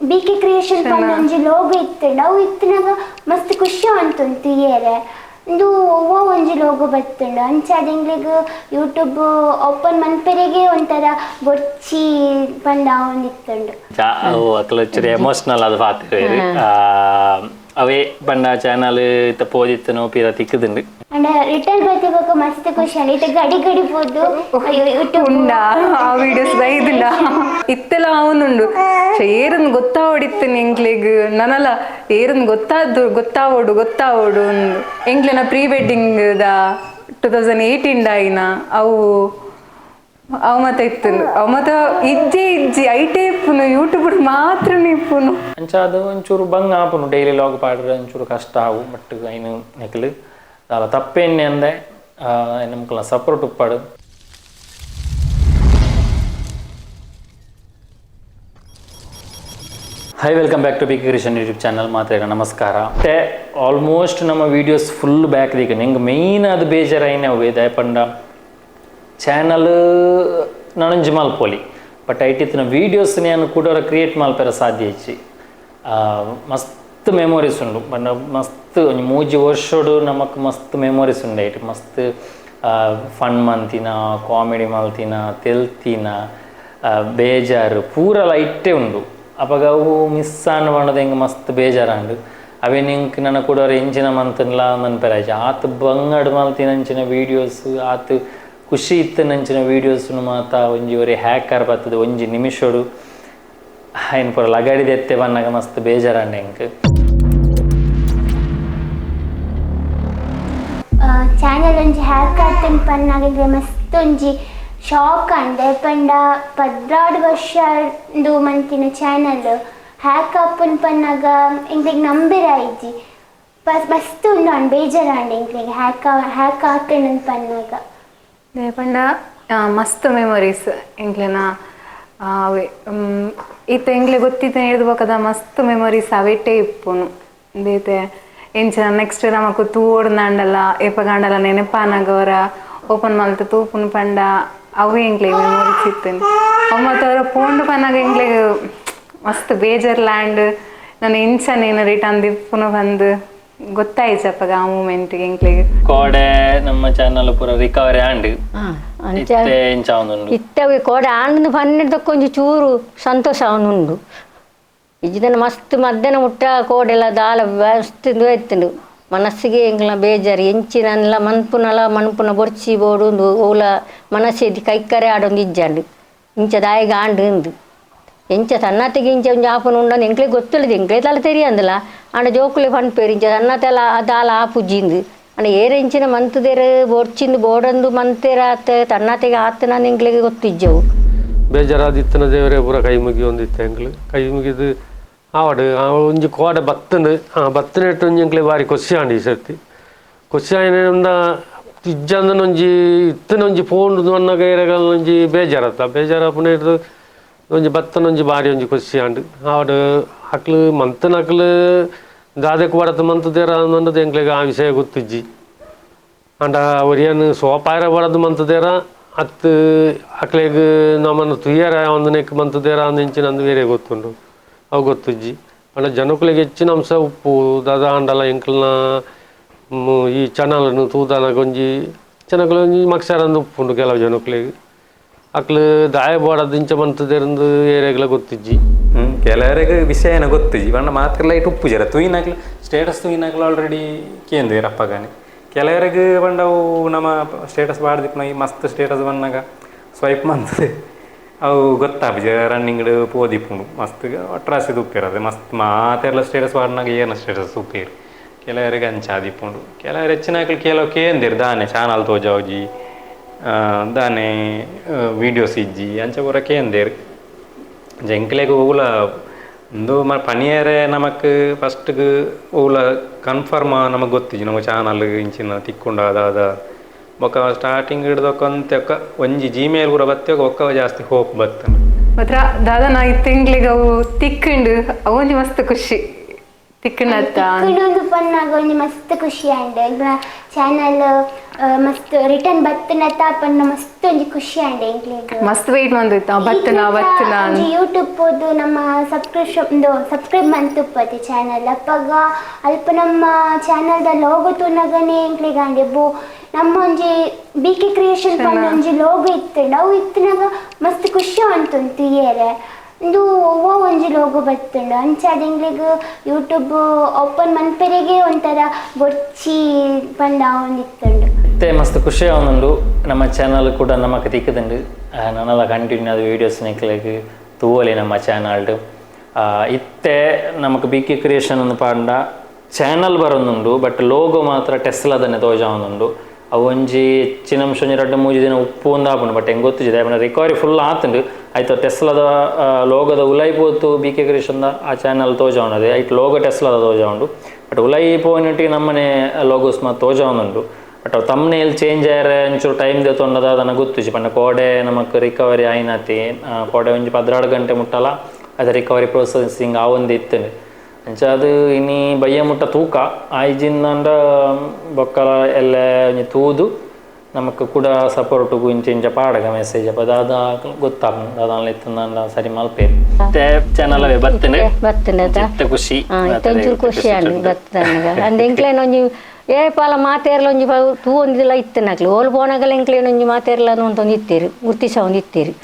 B K creation ಪಂಡ ಒಂಜಿ logo ಇತ್ತುಂಡು. ಅವು ಇತ್ತಿನಾಗ ಮಸ್ತ್ ಖುಷಿ ಅಂತುಂಟು ಏರೆ ಇಂದು ಒವ್ವ ಒಂಜಿ ಲೋಗೋ ಬತ್ತುಂಡು. ಅಂಚಾದ ಎಂಕ್ಲೆಗ್ ಯೂಟ್ಯೂಬ್ ಓಪನ್ ಮನ್ಪೆರೆಗೆ ಒಂಥರ ಬೊರ್ಚಿ ಪಂಡ ಒಂದಿತ್ತುಂಡು. ಅವು ಅಕ್ಲ ಚೂರು ಎಮೋಷನಲ್ ಅದು ಪಾತಿರು ಅವೇ ಪಂಡ ಚಾನಲ್ ಇತ್ತ ಪೋದಿತ್ತನೋ ಪಿರ ತಿಕ್ಕುದುಂಡು. ಅಂಡ ರಿಟರ್ನ್ ಬರ್ತಿಬೋಕ ಮಸ್ತ್ ಖುಷಿ ಅಲ್ಲ ಇತ್ತ ಗಡಿ ಗಡಿ ಪೋದು ಯೂಟ್ಯೂಬ್ ಉಂಡಾ ಆ ವಿಡಿಯೋಸ್ ಬೈದಿಲ್ಲ ಇತ್ತೆಲ್ಲ ಅವನುಂಡು. ಏರನ್ ಗೊತ್ತಾವಡಿತ್ತು ಎಂಕ್ಲೆಗ್ ನನಲ ಏರನ್ ಗೊತ್ತಾದ್ದು ಗೊತ್ತಾವೋಡು ಗೊತ್ತಾವೋಡು ಒಂದು ಎಂಕ್ಲೆನ pre wedding the 2018 ಆಯಿನ ಅವು ಅವು ಮತ ಇತ್ತು. ಅವು ಮತ ಇಜ್ಜೆ ಇಜ್ಜಿ ಐಟೇ ಇಪ್ಪುನು ಯೂಟ್ಯೂಬ್ ಮಾತ್ರ ಇಪ್ಪುನು. ಅಂಚ ಅದು ಒಂಚೂರು ಬಂಗ ಆಪುನು ಡೈಲಿ ಲಾಗ್ ಪಾಡ್ರೆ ಒಂಚೂರು ಕಷ್ಟ ಆವು. ಬಟ್ ಐನು ನೆಕ್ಲು ದಾಲ ತಪ್ಪೆಣ್ಣೆ ಅಂದೆ ನಮ್ಕಲ support ಉಪ್ಪಾಡು. Hi, welcome back to B K creation YouTube channel. ಮಾತ್ರ ನಮಸ್ಕಾರ. ಮತ್ತೆ ಆಲ್ಮೋಸ್ಟ್ ನಮ್ಮ videos full back ದೀಕ ನಿಂಗೆ ಮೇಯ್ನ್ ಅದು ಬೇಜಾರಾಯಿನ ಅವೆ ದಯಪಂಡ ಚಾನಲ್ ನಾನೊಂಜಿ ಮಲ್ಪೊಲಿ ಬಟ್ ಐಟಿತ್ತಿನ ವೀಡಿಯೋಸ್ ನಾನು ಕೂಡ ಕ್ರಿಯೇಟ್ ಮಲ್ಪೆರ ಸಾಧ್ಯ ಇಚ್ಚಿ. ಮಸ್ತ್ ಮೆಮೊರೀಸ್ ಉಂಡು. ಪಂಡ ಮಸ್ತ್ ಒಂಜಿ ಮೂಜಿ ವರ್ಷಡು ನಮಕ್ ಮಸ್ತ್ ಮೆಮೊರೀಸ್ ಉಂಡು. ಐಟ್ ಮಸ್ತ್ ಫನ್ ಮಲ್ತಿನ, ಕಾಮಿಡಿ ಮಲ್ತಿನ, ತೆಲ್ತಿನ, ಬೇಜಾರು ಪೂರ ಲೈಟೇ ಉಂಡು. ಅಪಗ ಅವು ಮಿಸ್ ಆಂಡ್ ಪಂಡದ ಹೆಂಗೆ ಮಸ್ತ್ ಬೇಜಾರಾಂಡು. ಅವೇ ನಿಂಕ್ ನನ್ನ ಕೂಡ ಎಂಚಿನ ಮಂತನ್ಲ ಮನ್ಪೆರಾಜ್ ಆತ್ ಬಂಗಡ್ ಮಲ್ತಿನ ಅಂಚಿನ ವೀಡಿಯೋಸ್ ಆತ್ ಖುಷಿ ಇತ್ತನಂಚಿನ ವೀಡಿಯೋಸ್ನು ಮಾತ ಒಂಜಿ ಒರಿ ಹ್ಯಾಕರ್ ಬರ್ತದೆ ಒಂಜಿ ನಿಮಿಷಡು ಐನ್ ಪೂರ ಲಗಾಡಿದ ಎತ್ತೆ ಬನ್ನಾಗ ಮಸ್ತ್ ಬೇಜಾರಾಂಡ್ ಎಂಕ್. ಚಾನಲ್ ಒಂಜಿ ಹ್ಯಾಕ್ ಆತನ್ ಪನ್ನಾಗ ಮಸ್ತ್ ಒಂಜಿ ಶಾಕ್ ಅಂದೆ. ಪಂಡ 12 ವರ್ಷ ಮಂತಿನ ಚಾನಲ್ ಹ್ಯಾಕ್ ಆಪನ್ ಪನ್ನಾಗ ಎಂಕ್ಲೆಗ್ ನಂಬಿರ ಇಜ್ಜಿ. ಮಸ್ತ್ ಉಂಡು ಅಂಡ್ ಬೇಜಾರಾಂಡ್ ಎಂಕ್ಲೆಗ್ ಹ್ಯಾಕ್ ಹ್ಯಾಕ್ ಆತನ್ ಪನ್ನಾಗ. ಪಂಡ ಮಸ್ತ್ ಮೆಮೊರೀಸ್ ಎಂಕ್ಲೆನ ಅವೇ ಇತ್ತ ಎಂಕ್ಲೆ ಗೊತ್ತಿತ್ತ ಹಿಡ್ದು ಮಸ್ತ್ ಮೆಮೊರೀಸ್ ಅವೇಟೇ ಇಪ್ಪುನು. ಬೇತೆ ಎಂಚಿನ ನೆಕ್ಸ್ಟ್ ನಮಕ್ ತೂವೊಡ್ದಾಂಡಲ ಏಪಗಾಂಡಲ ನೆನಪಾನಗವರ ಓಪನ್ ಮಲ್ತ್ ತೂಪುನು ಪಂಡ ಅವೇ ಎಂಕ್ಲೆ ಮೆಮೊರೀಸ್ ಇತ್ತೇನೆ. ಅವು ಮತ್ತು ಅವರ ಪೋಂಡು ಪನ್ನಾಗ ಎಂಕ್ಲೆಗ್ ಮಸ್ತ್ ಬೇಜಾರ್ ಲ್ಯಾಂಡ್ ನಾನು ಇಂಚನೇನು ರಿಟರ್ನ್ ದಿಪ್ಪುನು ಬಂದು ಗೊತ್ತಾಯ್ಚಪ್ಪಗ ಆ ಮೂಮೆಂಟ್ ಎಂಕ್ಲೆಗ್. ಕೋಡೆ ನಮ್ಮ ಚಾನಲ್ ಪೂರ ರಿಕವರಿ ಆಂಡ್ ಇತ್ತೆ ಇಂಚ ಉಂಡು. ಇತ್ತವೆ ಕೋಡೆ ಆಂಡ್ ಪನ್ನೆಡ್ದಕ್ಕೆ ಒಂಜಿ ಚೂರು ಸಂತೋಷ ಉಂಡು. ಇಜ್ಜಿದನ ಮಸ್ತ್ ಮಧ್ಯಾಹ್ನ ಮುಟ್ಟ ಕೋಡೆಲ್ಲ ದಾಲ ಮಸ್ತ್ ಇತ್ತುಂಡು. ಮನಸ್ಸಿಗೆ ಎಂಕ್ಲ ಬೇಜಾರು ಎಂಚಿನಲ್ಲ ಮನ್ಪುನಲ ಮನ್ಪುನ ಬೊರ್ಚಿ ಬೋಡು ಉಂದು ಓಲ ಮನಸ್ಸೆದಿ ಕೈಕರೆ ಆಡೊಂದು ಇಜ್ಜಾಂಡು ಇಂಚ ದಾಯಿಗ ಆಂಡು ಇಂದು ಎಂಚ ತನ್ನತೆಗೆ ಇಂಚ ಒಂಜಿ ಆಪುನ ಉಂಡಂದು ಎಂಕ್ಲೆ ಗೊತ್ತಿಲ್ಲದು ಎಂಕ್ಲೆ ತಲೆ ತೆರಿಯಂದಲ. ಆಂಡ ಜೋಕುಲೆ ಪನ್ಪೇರು ಇಂಚ ತನ್ನತೆಲ ದಾಲ ಆಪುಜಿಂದು. ಅಂಡ ಏರೆಂಚಿನ ಮಂತುದೆರ್ ಬೊರ್ಚಿಂದು ಬೋಡಂದು ಮಂತೇರ ಆತ ತನ್ನತೆಗೆ ಆತನ ಎಂಕ್ಲೆಗೆ ಗೊತ್ತಿಜ್ಜವು. ಬೇಜಾರಾದಿತ್ತನ ದೇವರೇ ಪೂರ ಕೈ ಮುಗಿಯೊಂದಿತ್ತು ಎಂಕ್ಲು. ಕೈ ಮುಗಿದು ಆವಡು ಒಂಜಿ ಕೋಡೆ ಬತ್ತಂಡು ಆ ಬತ್ತನೆಟ್ಟು ಒಂಜಿ ಎಂಕ್ಲೆ ಬಾರಿ ಖುಷಿ ಆಂಡ್. ಈ ಸರ್ತಿ ಖುಷಿ ಆಯ್ನ ಇಜ್ಜಂದನ ಒಂಜಿ ಇತ್ತನ ಒಂಜಿ ಫೋನ್ ಅನ್ನಾಗ ಏರೆಗಳ ಒಂಜಿ ಬೇಜಾರತ್ತ ಬೇಜಾರಪ್ಪನ ಹಿಡ್ದು ಒಂಜಿ ಬತ್ತನೊಂಜಿ ಬಾರಿ ಒಂಜಿ ಖುಷಿ ಆಂಡ್. ಆವಡು ಅಕ್ಲು ಮಂತನ ಅಕ್ಲು ದಾದೆಕ್ ಬಡತ ಮಂತದೇರ ಅನ್ನೋದು ಎಂಕ್ಲೆಗ್ ಆ ವಿಷಯ ಗೊತ್ತಿಜ್ಜಿ. ಅಂಡ ಒರಿಯನ್ ಸೋಪಾರ ಬಡದು ಮಂತದೇರ ಅತ್ತು ಅಕ್ಲೆಗ್ ನಮ್ಮನ್ನು ತುಯ್ಯರ ಒಂದನೆಕ್ ಮಂತದೇರ ಅಂದಿಂಚಿನ ಅಂದು ಬೇರೆ ಗೊತ್ತುಂಡು ಅವು ಗೊತ್ತಿಜ್ಜಿ. ಅಂಡ ಜನಕುಲೆಗ್ ಹೆಚ್ಚಿನ ಅಂಶ ಉಪ್ಪು ದಾದ ಅಂಡಲ ಎಂಕ್ಲನ ಈ ಚಾನಲ್ನು ತೂದಾನಗ ಒಂಜಿ ಜನಕುಲು ಒಂಜಿ ಮಕ್ಸರಂದು ಉಪ್ಪುಂಡು ಕೆಲವು ಜನಕುಲೆಗ್. ಅಕ್ಲು ದಾಯ ಬೋಡದು ಇಂಚ ಮಂತದೇರಂದು ಏರೆಗ್ಲ ಗೊತ್ತಿಜ್ಜಿ. ಕೆಲವರಿಗೆ ವಿಷಯನ ಗೊತ್ತಿಜ್ಜಿ ಪಂಡ ಮಾತ್ರ ಲೈಟ್ ಉಪ್ಪು ಜರ ತೂಯಿನಾಕ್ಲು ಸ್ಟೇಟಸ್ ತೂಯಿನಾಕ್ಲು ಆಲ್ರೆಡಿ ಕೇಂದ್ರ ಅಪ್ಪಗಾನೆ. ಕೆಲವರಿಗೆ ಪಂಡ ಅವು ನಮ್ಮ ಸ್ಟೇಟಸ್ ಬಾಡ್ದಿಪ್ಪುನ ಈ ಮಸ್ತ್ ಸ್ಟೇಟಸ್ ಬಂದಾಗ ಸ್ವೈಪ್ ಮಂತದೆ ಅವು ಗೊತ್ತಾಪುಜಿ ರನ್ನಿಂಗ್ ಪೋದಿಪ್ಪುಂಡು ಮಸ್ತ್ ಒಟ್ರಾಸಿ ಉಪ್ಪಿರೋದು ಮಸ್ತ್ ಮಾತೆಲ್ಲ ಸ್ಟೇಟಸ್ ಬಾಡ್ನಾಗ ಏನ ಸ್ಟೇಟಸ್ ಉಪ್ಪೇರು. ಕೆಲವರಿಗೆ ಅಂಚಾದಿಪ್ಪುಂಡು. ಕೆಲವರು ಹೆಚ್ಚಿನಾಕ್ಲು ಕೆಲವು ಕೇಂದಿರು ದಾನೆ ಚಾನಲ್ ತೋಜಾವುಜಿ ದಾನೆ ವೀಡಿಯೋಸ್ ಇಜ್ಜಿ ಅಂಚ ಪೂರ ಕೇಂದೇರು. ಎಂಕ್ಲೆಗ್ ಓಲ ಉಂದು ಪನಿಯರೆ ನಮಕ್ ಫಸ್ಟ್ಗ್ ಓಲ ಕನ್ಫರ್ಮ್ ನಮಕ್ ಗೊತ್ತಿಜ್ಜಿ ನಮ್ಮ ಚಾನಲ್ ಇಂಚಿನ ತಿಕ್ಕುಂಡ ದಾದ ಬೊಕ ಸ್ಟಾರ್ಟಿಂಗ್ ಹಿಡ್ದೊಕ ಒಂಜಿ ಜಿಮೇಲ್ ಪೂರ ಬತ್ತೆ ಒಕ್ಕ ಜಾಸ್ತಿ ಹೋಪ್ ಬತ್ತನ. ಮಾತ್ರ ದಾದ ನಾ ಇತ್ತ ಎಂಕ್ಲೆಗ್ ಅವು ತಿಕ್ಕುಂಡು ಅವು ಒಂಜಿ ಮಸ್ತ್ ಖುಷಿ ತಿಕ್ಕುಂಡತ್ತ. ತಿಕ್ಕುಂಡು ಪನ್ನಾಗ ಒಂಜಿ ಮಸ್ತ್ ಖುಷಿ ಆಂಡ್. ಚಾನಲ್ ಮಸ್ತ್ ರಿಟರ್ನ್ ಬತ್ತನ ತಾಪನ್ನ ಮಸ್ತ್ ಒಂಜಿ ಖುಷಿ ಆಂಡ್ ಎಂಕ್ಲೆಗ್ ಮಸ್ತ್ ವೇಟ್ ಮಂದಿತ್ತ ಬತ್ತನ ಬತ್ತನ ಒಂಜಿ ಯೂಟ್ಯೂಬ್ ಪೋದು ನಮ್ಮ ಸಬ್ಸ್ಕ್ರಿಪ್ಷನ್ ಸಬ್ಸ್ಕ್ರೈಬ್ ಮಂತುಪ್ಪತಿ ಚಾನಲ್ ಅಪ್ಪಗ ಅಲ್ಪ ನಮ್ಮ ಚಾನಲ್ ದ ಲೋಗೋ ತೂನಗನೆ ಎಂಕ್ಲೆಗ್ ಆಂಡ್ ಬೋ ನಮ್ಮ ಒಂಜಿ B K creation ಪಂಡ ಒಂಜಿ ಲೋಗೋ ಇತ್ತು ಅವು ಇತ್ತಿನಾಗ ಮಸ್ತ್ ಖುಷಿ ಅಂತುಂಟು ಏರೆ ಇಂದು ಒವ್ವ ಒಂಜಿ ಲೋಗೋ ಬತ್ತುಂಡು ಅಂಚಾದ ಎಂಕ್ಲೆಗ್ ಯೂಟ್ಯೂಬ್ ಓಪನ್ ಮನ್ಪೆರೆಗೆ ಒಂಥರ ಬೊರ್ಚಿ ಪಂಡ ಒಂದಿತ್ತುಂಡು ಮತ್ತೆ ಮಸ್ತ್ ಖುಷಿ ಆವೊಂದುಂಡು ನಮ್ಮ ಚಾನಲ್ ಕೂಡ ನಮಕ್ ತಿಕ್ಕುದುಂಡು ನನಲ ಕಂಟಿನ್ಯೂ ಆದ ವೀಡಿಯೋಸ್ ನಿಕ್ಲೆಗ್ ತೂವೊಲಿ ನಮ್ಮ ಚಾನಲ್ಡ್ ಇತ್ತೆ ನಮಕ್ B K creation ಒಂದು ಪಾಂಡ ಚಾನಲ್ ಬರೊಂದುಂಡು ಬಟ್ ಲೋಗೋ ಮಾತ್ರ ಟೆಸ್ಲಾದನೆ ತೋಜಾವೊಂದುಂಡು ಅವು ಒಂಜಿ ಹೆಚ್ಚಿನ ಅಂಶ ಒಂಜಿ ರಡ್ಡ್ ಮೂಜಿ ದಿನ ಉಪ್ಪು ಒಂದು ಆಪುಂಡು ಬಟ್ ಹೆಂಗೆ ಗೊತ್ತಿದೆ ರಿಕವರಿ ಫುಲ್ ಆತುಂಡು ಆಯ್ತು ಟೆಸ್ಲಾದ ಲೋಗೋದ ಉಲೈ ಪೋತು ಬಿ ಕೆ ಕ್ರಿಯೇಷನ್ದ ಆ ಚಾನಲ್ ತೋಜಾವೊಂಡು ಐಟ್ ಲೋಗೋ ಟೆಸ್ಲಾದ ತೋಜಾವುಂಡು ಬಟ್ ಉಲೈ ಪೋಯಿನೊಟ್ಟಿಗೆ ನಮ್ಮನೆ ಲೋಗೋಸ್ ಮಾತ್ರ ತೋಜಾವೊಂದುಂಡು ಬಟ್ ಅವು ತಮ್ನೇಲ್ ಚೇಂಜ್ ಆಯರೆ ಒಂಚೂರು ಟೈಮ್ ದೆತ್ತೊಂಡದ ಅದನ್ನು ಗೊತ್ತುಜಿ ಪಂಡ ಕೋಡೆ ನಮಕ್ ರಿಕವರಿ ಆಯಿನತಿ ಕೋಡೆ ಒಂಜಿ 12 ಗಂಟೆ ಮುಟ್ಟಲ ಅದು ರಿಕವರಿ ಪ್ರೊಸೆಸಿಂಗ್ ಆವೊಂದು ಇತ್ತುಂಡು ಅಂಚ ಅದು ಇನಿ ಬಯ್ಯ ಮುಟ್ಟ ತೂಕ ಆಯ್ಜಿಂದ ಬೊಕ್ಕಲ ಎಲ್ಲ ಒಂಜಿ ತೂದು ನಮಕ್ ಕೂಡ ಸಪೋರ್ಟುಗು ಇಂಚ ಇಂಚ ಪಾಡಗ ಮೆಸೇಜ್ ಅಪ್ಪ ದಾದ ಗೊತ್ತಾಪುಂಡು ದಾದಾನ್ಲ ಇತ್ತುಂದಾಂಡ ಸರಿ ಮಲ್ಪೇರು ಇತ್ತೆ ಚಾನಲ್ ಅವೇ ಬತ್ತುಂಡು ಬತ್ತುಂಡು ಇತ್ತೆ ಖುಷಿ ಇತ್ತೆ ಖುಷಿ ಆಂಡ್ ಬತ್ತುಂಡು ಅಂದ್ ಎಂಕ್ಲೆನ ಒಂಜಿ ಏಪಾಲ ಮಾತೇರ್ಲ ಒಂಜಿ ತೂವೊಂದಿಲ್ಲ ಇತ್ತನಕ್ಲು ಓಲು ಪೋನಗಲ ಎಂಕ್ಲೆನ ಒಂಜಿ ಮಾತೇರ್ಲ ಒಂತೊಂದು ಇತ್ತೀರು ಗುರ್ತಿಸವೊಂದು ಇತ್ತೀರು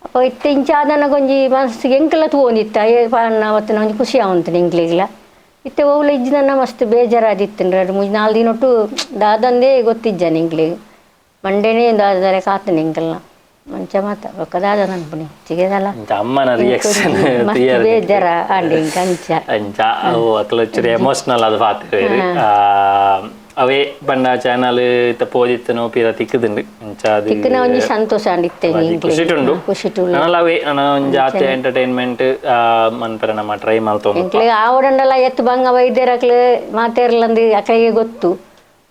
ಅಪ್ಪ ಇತ್ತೆ ಇಂಚ ಆದನಗ ಒಂಜಿ ಮನಸ್ಸಿಗೆ ಎಂಕಲ ತೂವೊಂದಿತ್ತ ಏಪಾನ ಅವತ್ತಿನ ಒಂಜಿ ಖುಷಿ ಆವಂತುಂಡು ಎಂಕ್ಲೆಗ್ಲ ಇತ್ತೆ ಓವುಲ ಇಜ್ಜಿದನ್ನ ಮಸ್ತ್ ಬೇಜಾರಾದಿತ್ತುಂಡು ರಡ್ಡ್ ಮೂಜಿ ನಾಲ್ ದಿನೊಟ್ಟು ದಾದಂದೇ ಗೊತ್ತಿಜ್ಜಾನೆ ಎಂಕ್ಲೆಗ್ ಮಂಡೇನೇ ದಾದಾರೆ ಕಾತುಂಡು ಎಂಕಲ್ನ ಮಂಚ ಮಾತ ಬೊಕ್ಕ ದಾದ ನನ್ಪುನಿ ಚಿಗೆದಲ್ಲ ಅಮ್ಮನ ರಿಯಾಕ್ಷನ್ ಮಸ್ತ್ ಬೇಜಾರ ಆಂಡ್ ಎಂಕ್ ಅಂಚ ಅಂಚ ಅವು ಅಕ್ಲು ಒಂಚೂರು ಎಮೋಷನಲ್ ಅದು ಪಾತೆರ್ವೆರ್ ಅವೇ ಪಂಡ ಚಾನಲ್ ಇತ್ತ ಪೋದಿತ್ತನೋ ಪಿರ ತಿಕ್ಕುದುಂಡು ಅಂಚ ಅದು ತಿಕ್ಕುನ ಒಂಜಿ ಸಂತೋಷ ಆಂಡ್ ಇತ್ತೆ ಖುಷಿಟುಂಡು ಖುಷಿಟುಂಡು ನನಲ ಅವೇ ನನ ಒಂಜಿ ಆತೆ ಎಂಟರ್ಟೈನ್ಮೆಂಟ್ ಮನ್ಪೆರೆ ನಮ್ಮ ಟ್ರೈ ಮಲ್ತೊಂದು ಎಂಕ್ಲೆಗ್ ಆವಡಂಡಲ ಎತ್ತು ಬಂಗ ವೈದ್ಯರ ಅಕ್ಲು ಮಾತೆರ್ಲಂದು ಅಕ್ಲೆಗೆ ಗೊತ್ತು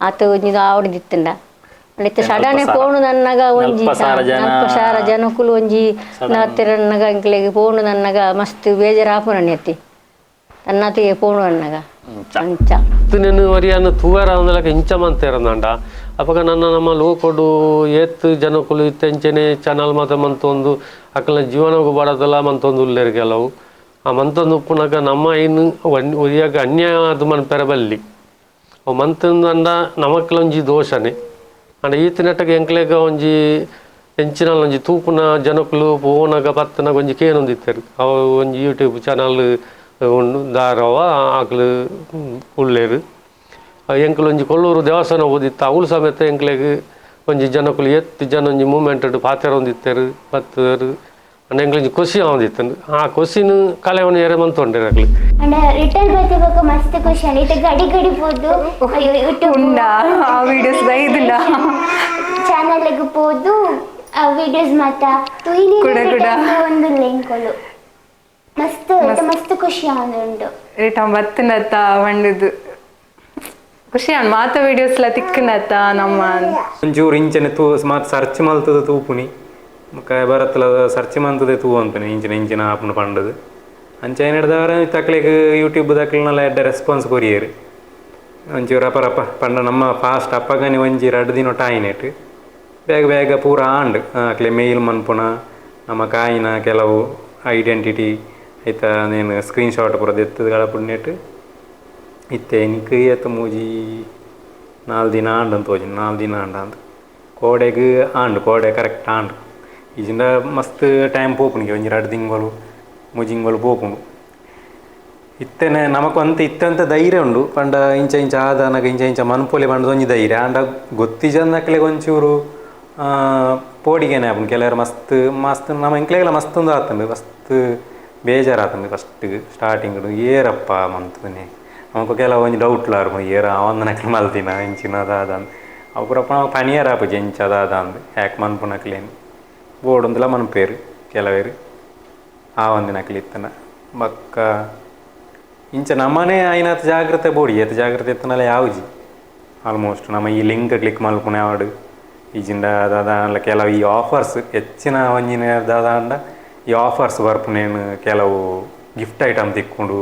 ಆತ ಒಂಜಿ ಆವಡ್ದಿತ್ತುಂಡ ಇತ್ತೆ ಸಡನೆ ಪೋಣು ನನ್ನಗ ಒಂಜಿ 4,000 ಜನಕುಲು ಒಂಜಿ ನಾತೆರನ್ನಗ ಎಂಕ್ಲೆಗ್ ಪೋಣು ನನ್ನಗ ಮಸ್ತ್ ಬೇಜಾರಾಪುನನೆ ಅತ್ತಿ ತನ್ನತಿಗೆ ಪೋಣು ಅನ್ನಗ ಅಂಚ ನೆನ್ನು ವರಿಯನ್ನ ತೂವರ ಒಂದಲಕ ಇಂಚ ಮಂತೇರಂದಾಂಡ ಅಪಗ ನನ್ನ ನಮ್ಮ ಲೋಕೊಡು ಏತ್ ಜನಕುಲು ಇತ್ತೆಂಚನೆ ಚಾನಲ್ ಮಾತ ಮಂತೊಂದು ಅಕಲ್ನ ಜೀವನಗೂ ಬಡದಲ್ಲ ಮಂತೊಂದು ಉಲ್ಲೇರು ಕೆಲವು ಆ ಮಂತೊಂದು ಉಪ್ಪುನಗ ನಮ್ಮ ಇನ್ನು ಒರಿಯಾಗ ಅನ್ಯಾಯ ಅದು ಮನ್ಪೆರ ಬಲ್ಲಿ ಅವು ಮಂತಂದಂಡ ನಮಕ್ಲೊಂಜಿ ದೋಷನೆ ಅಂಡ ಈತಿನಟ್ಟಗೆ ಎಂಕ್ಲೆಗ ಒಂಜಿ ಎಂಚಿನ ಒಂಜಿ ತೂಪುನ ಜನಕುಲು ಪೋನಗ ಪತ್ತನಗ ಒಂಜಿ ಕೇನೊಂದಿತ್ತೆರು ಅವು ಒಂಜಿ ಯೂಟ್ಯೂಬ್ ಚಾನಲ್ ಉಂಡು ದಾರವ ಆಕ್ಲು ಉಳ್ಳೇರು ಎಂಕ್ಲು ಒಂಜಿ ಕೊಲ್ಲೂರು ದೇವಸ್ಥಾನ ಓದಿತ್ತು ಅವಳು ಸಮೇತ ಎಂಕ್ಲೆಗ್ ಒಂಜಿ ಜನಕುಲು ಎತ್ತು ಜನ ಒಂಜಿ ಮೂಮೆಂಟ್ ಪಾತೆರೊಂದಿತ್ತೆರು ಪತ್ತರು ಅಂಡ ಎಂಕ್ಲೊಂಜಿ ಖುಷಿ ಆವೊಂದಿತ್ತು ಆ ಖುಷಿನ ಕಲೆವನ್ನ ಎರೆ ಮಂತೊಂಡೆರು ಅಕ್ಲು ಅಂಡ ರಿಟರ್ನ್ ಬತ್ತಿಬೊಕ ಮಸ್ತ್ ಖುಷಿ ಆಂಡ್ ಇತ್ತೆ ಗಡಿ ಗಡಿ ಪೋದು ಯೂಟ್ಯೂಬ್ ಉಂಡಾ ಆ ವಿಡಿಯೋಸ್ ಬೈದುಂಡ ಚಾನಲ್ ಗ್ ಪೋದು ಆ ವಿಡಿಯೋಸ್ ಮಾತ ತೂಯಿನಿ ಕುಡ ಕುಡ. ಒಂದು ಲಿಂಕ್ ಮಸ್ತ್ ಮಸ್ತ್ ಖುಷಿ ಆವೊಂದುಂಡು ರಿಟರ್ನ್ ಬತ್ತುಂಡತ್ತ ಪಂಡುದು ಖುಷಿ ಆಂಡ್ ಮಾತ ವಿಡಿಯೋಸ್ ಲ ತಿಕ್ಕುಂಡತ್ತ ನಮ್ಮ ಒಂಚೂರು ಇಂಚನೆ ತೂ ಮಾತ ಸರ್ಚ್ ಮಲ್ತದ ತೂಪುನಿ ಬೊಕ್ಕ ಬರತ್ತಲ ಸರ್ಚ್ ಮಲ್ತದೆ ತೂ ಅಂತಾನೆ ಇಂಚಿನ ಇಂಚಿನ ಆಪುಂಡು ಪಂಡದು ಅಂಚ ಏನಿಡ್ದವರ ತಕ್ಲೆಗ್ ಯೂಟ್ಯೂಬ್ ದಕ್ಲೆನಲ ಎಡ್ಡೆ ರೆಸ್ಪಾನ್ಸ್ ಕೊರಿಯೆರ್ ಒಂಚೂರು ಅಪ ರಪ ಪಂಡ ನಮ್ಮ ಫಾಸ್ಟ್ ಅಪ್ಪಗನೆ ಒಂಜಿ ರಡ್ಡ್ ದಿನೊಟ ಆಯಿನೆಟ್ ಬೇಗ ಬೇಗ ಪೂರ ಆಂಡ್ ಅಕ್ಲೆ ಮೇಲ್ ಮನ್ಪುನ ನಮ್ಮ ಕಾಯಿನ ಕೆಲವು ಐಡೆಂಟಿಟಿ ಐತ ನೇನು ಸ್ಕ್ರೀನ್ ಶಾಟ್ ಪೂರ ದೆತ್ತದ ಕಳಪುಂಡೆಟ್ ಇತ್ತೆ ನಿಕ್ ಏತ್ ಮೂಜಿ 4 ದಿನ ಆಂಡ್ ಅಂತ ತೋಜಿಂಡು 4 ದಿನ ಆಂಡ್ ಅಂದ್ ಕೋಡೆಗ್ ಆಂಡ್ ಕೋಡೆ ಕರೆಕ್ಟ್ ಆಂಡ್ ಇಜಿಂಡ ಮಸ್ತ್ ಟೈಮ್ ಪೋಪುಂಡು ಒಂಜಿ 2 ತಿಂಗಳು 3 ತಿಂಗಳು ಪೋಪುಂಡು ಇತ್ತೆನೆ ನಮಕ್ ಒಂತೆ ಇತ್ತಂತ ಧೈರ್ಯ ಉಂಡು ಪಂಡ ಇಂಚ ಇಂಚ ಆದನಗ ಇಂಚ ಇಂಚ ಮನ್ಪೊಲಿ ಪಂಡದ ಒಂಜಿ ಧೈರ್ಯ ಆಂಡ ಗೊತ್ತಿಜನ್ನಕ್ಲೆಗ್ ಒಂಚೂರು ಪೋಡಿಗೆನೆ ಆಪುಂಡು ಕೆಲವರು ಮಸ್ತ್ ಮಸ್ತ್ ನಮ್ಮ ಎಂಕ್ಲೆಗ್ಲ ಮಸ್ತ್ ಒಂದು ಆತುಂಡು ಮಸ್ತ್ ಬೇಜಾರಾತುಂಡು ಫಸ್ಟ್ ಸ್ಟಾರ್ಟಿಂಗ್ ಏರಪ್ಪ ಮಂತುನೆ ನಮಕ್ ಕೆಲವು ಒಂಜಿ ಡೌಟ್ಲ ಆರ್ಪುಂಡು ಏರ ಅವಂದನಕ್ಲೆ ಮಲ್ತಿನ ಇಂಚಿನ ದಾದ ಅವು ಪೂರಪ್ಪ ನಮಕ್ ಪನಿಯರ ಆಪುಜಿ ಇಂಚ ದಾದ ಅಂದ್ ಹ್ಯಾಕ್ ಮನ್ಪುನಕ್ಲೇನು ಬೋಡೊಂದುಲ ಮನ್ಪೇರು ಕೆಲವೇರು ಆವಂದಿನಕ್ಲು ಇತ್ತನ ಬೊಕ್ಕ ಇಂಚ ನಮ್ಮನೆ ಆಯಿನಾತ್ ಜಾಗ್ರತೆ ಬೋಡಿ ಏತ್ ಜಾಗ್ರತೆ ಇತ್ತನಲ ಯಾವುಜಿ ಆಲ್ಮೋಸ್ಟ್ ನಮ್ಮ ಈ ಲಿಂಕ್ ಕ್ಲಿಕ್ ಮಲ್ಪುನೆ ಆವಡ್ ಇಜಿಂಡ ದಾದ ಕೆಲವು ಈ ಆಫರ್ಸ್ ಹೆಚ್ಚಿನ ಒಂಜಿನ ದಾದಾಂಡ ಈ ಆಫರ್ಸ್ ಬರ್ಪುನೇನು ಕೆಲವು ಗಿಫ್ಟ್ ಐಟಮ್ ತಿಕ್ಕೊಂಡು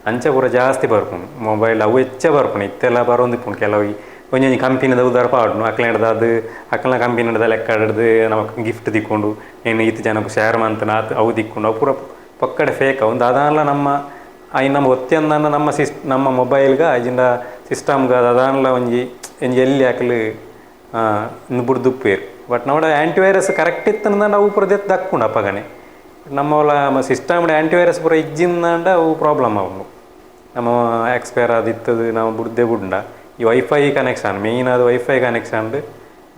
ಅಂಚ ಪೂರ ಜಾಸ್ತಿ ಬರ್ಪುಂಡು ಮೊಬೈಲ್ ಅವು ಹೆಚ್ಚ ಬರ್ಪುಂಡು ಇತ್ತೆಲ್ಲ ಬರೋಂದಿಪ್ಪುಂಡು ಕೆಲವು ಈ ಒಂಜೊಂಜಿ ಕಂಪನಿದ ಉದಾರ ಪಾಡುನು ಅಕ್ಲೆಂಡ್ದ ಅದು ಅಕ್ಲೆನ ಕಂಪನಿದ ಲೆಕ್ಕ ಹಿಡ್ದು ನಮಕ್ ಗಿಫ್ಟ್ ತಿಕ್ಕೊಂಡು ಏನು ಇತ್ತು ಜನಕ್ಕೆ ಶೇರ್ ಮಂತನ ಆತು ಅವು ತಿಕ್ಕೊಂಡು ಅವು ಪೂರ ಪಕ್ಕಡೆ ಫೇಕ್ ಅವು ಅದಾನ್ಲ ನಮ್ಮ ಐನ್ ನಮ್ಮ ಒತ್ತಿಯಂದ ನಮ್ಮ ನಮ್ಮ ಮೊಬೈಲ್ಗೆ ಅಜಿಂದ ಸಿಸ್ಟಮ್ಗೆ ಅದಾನ್ಲ ಒಂಜಿ ಒಂಜಿ ಎಲ್ಲಿ ಹಾಕಲು ಬುಡ್ದು ಉಪ್ಪೇರು ಬಟ್ ನಮ್ಮಡ ಆ್ಯಂಟಿವೈರಸ್ ಕರೆಕ್ಟ್ ಇತ್ತು ಅವು ಪೂರ ದೆತ್ತು ದಕ್ಕೊಂಡು ಅಪ್ಪಗನೆ ನಮ್ಮ ಸಿಸ್ಟಮ್ ಆ್ಯಂಟಿವೈರಸ್ ಪೂರ ಇಜ್ಜಿಂದಾಂಡ ಅವು ಪ್ರಾಬ್ಲಮ್ ಅವು ನಮ್ಮ ಎಕ್ಸ್ಪೈರ್ ಆದಿತ್ತದು ನಾವು ಬುಡ್ದೆ ಬುಡ್ಡ ಈ wifi connection main ಅದು ವೈಫೈ ಕನೆಕ್ಷನ್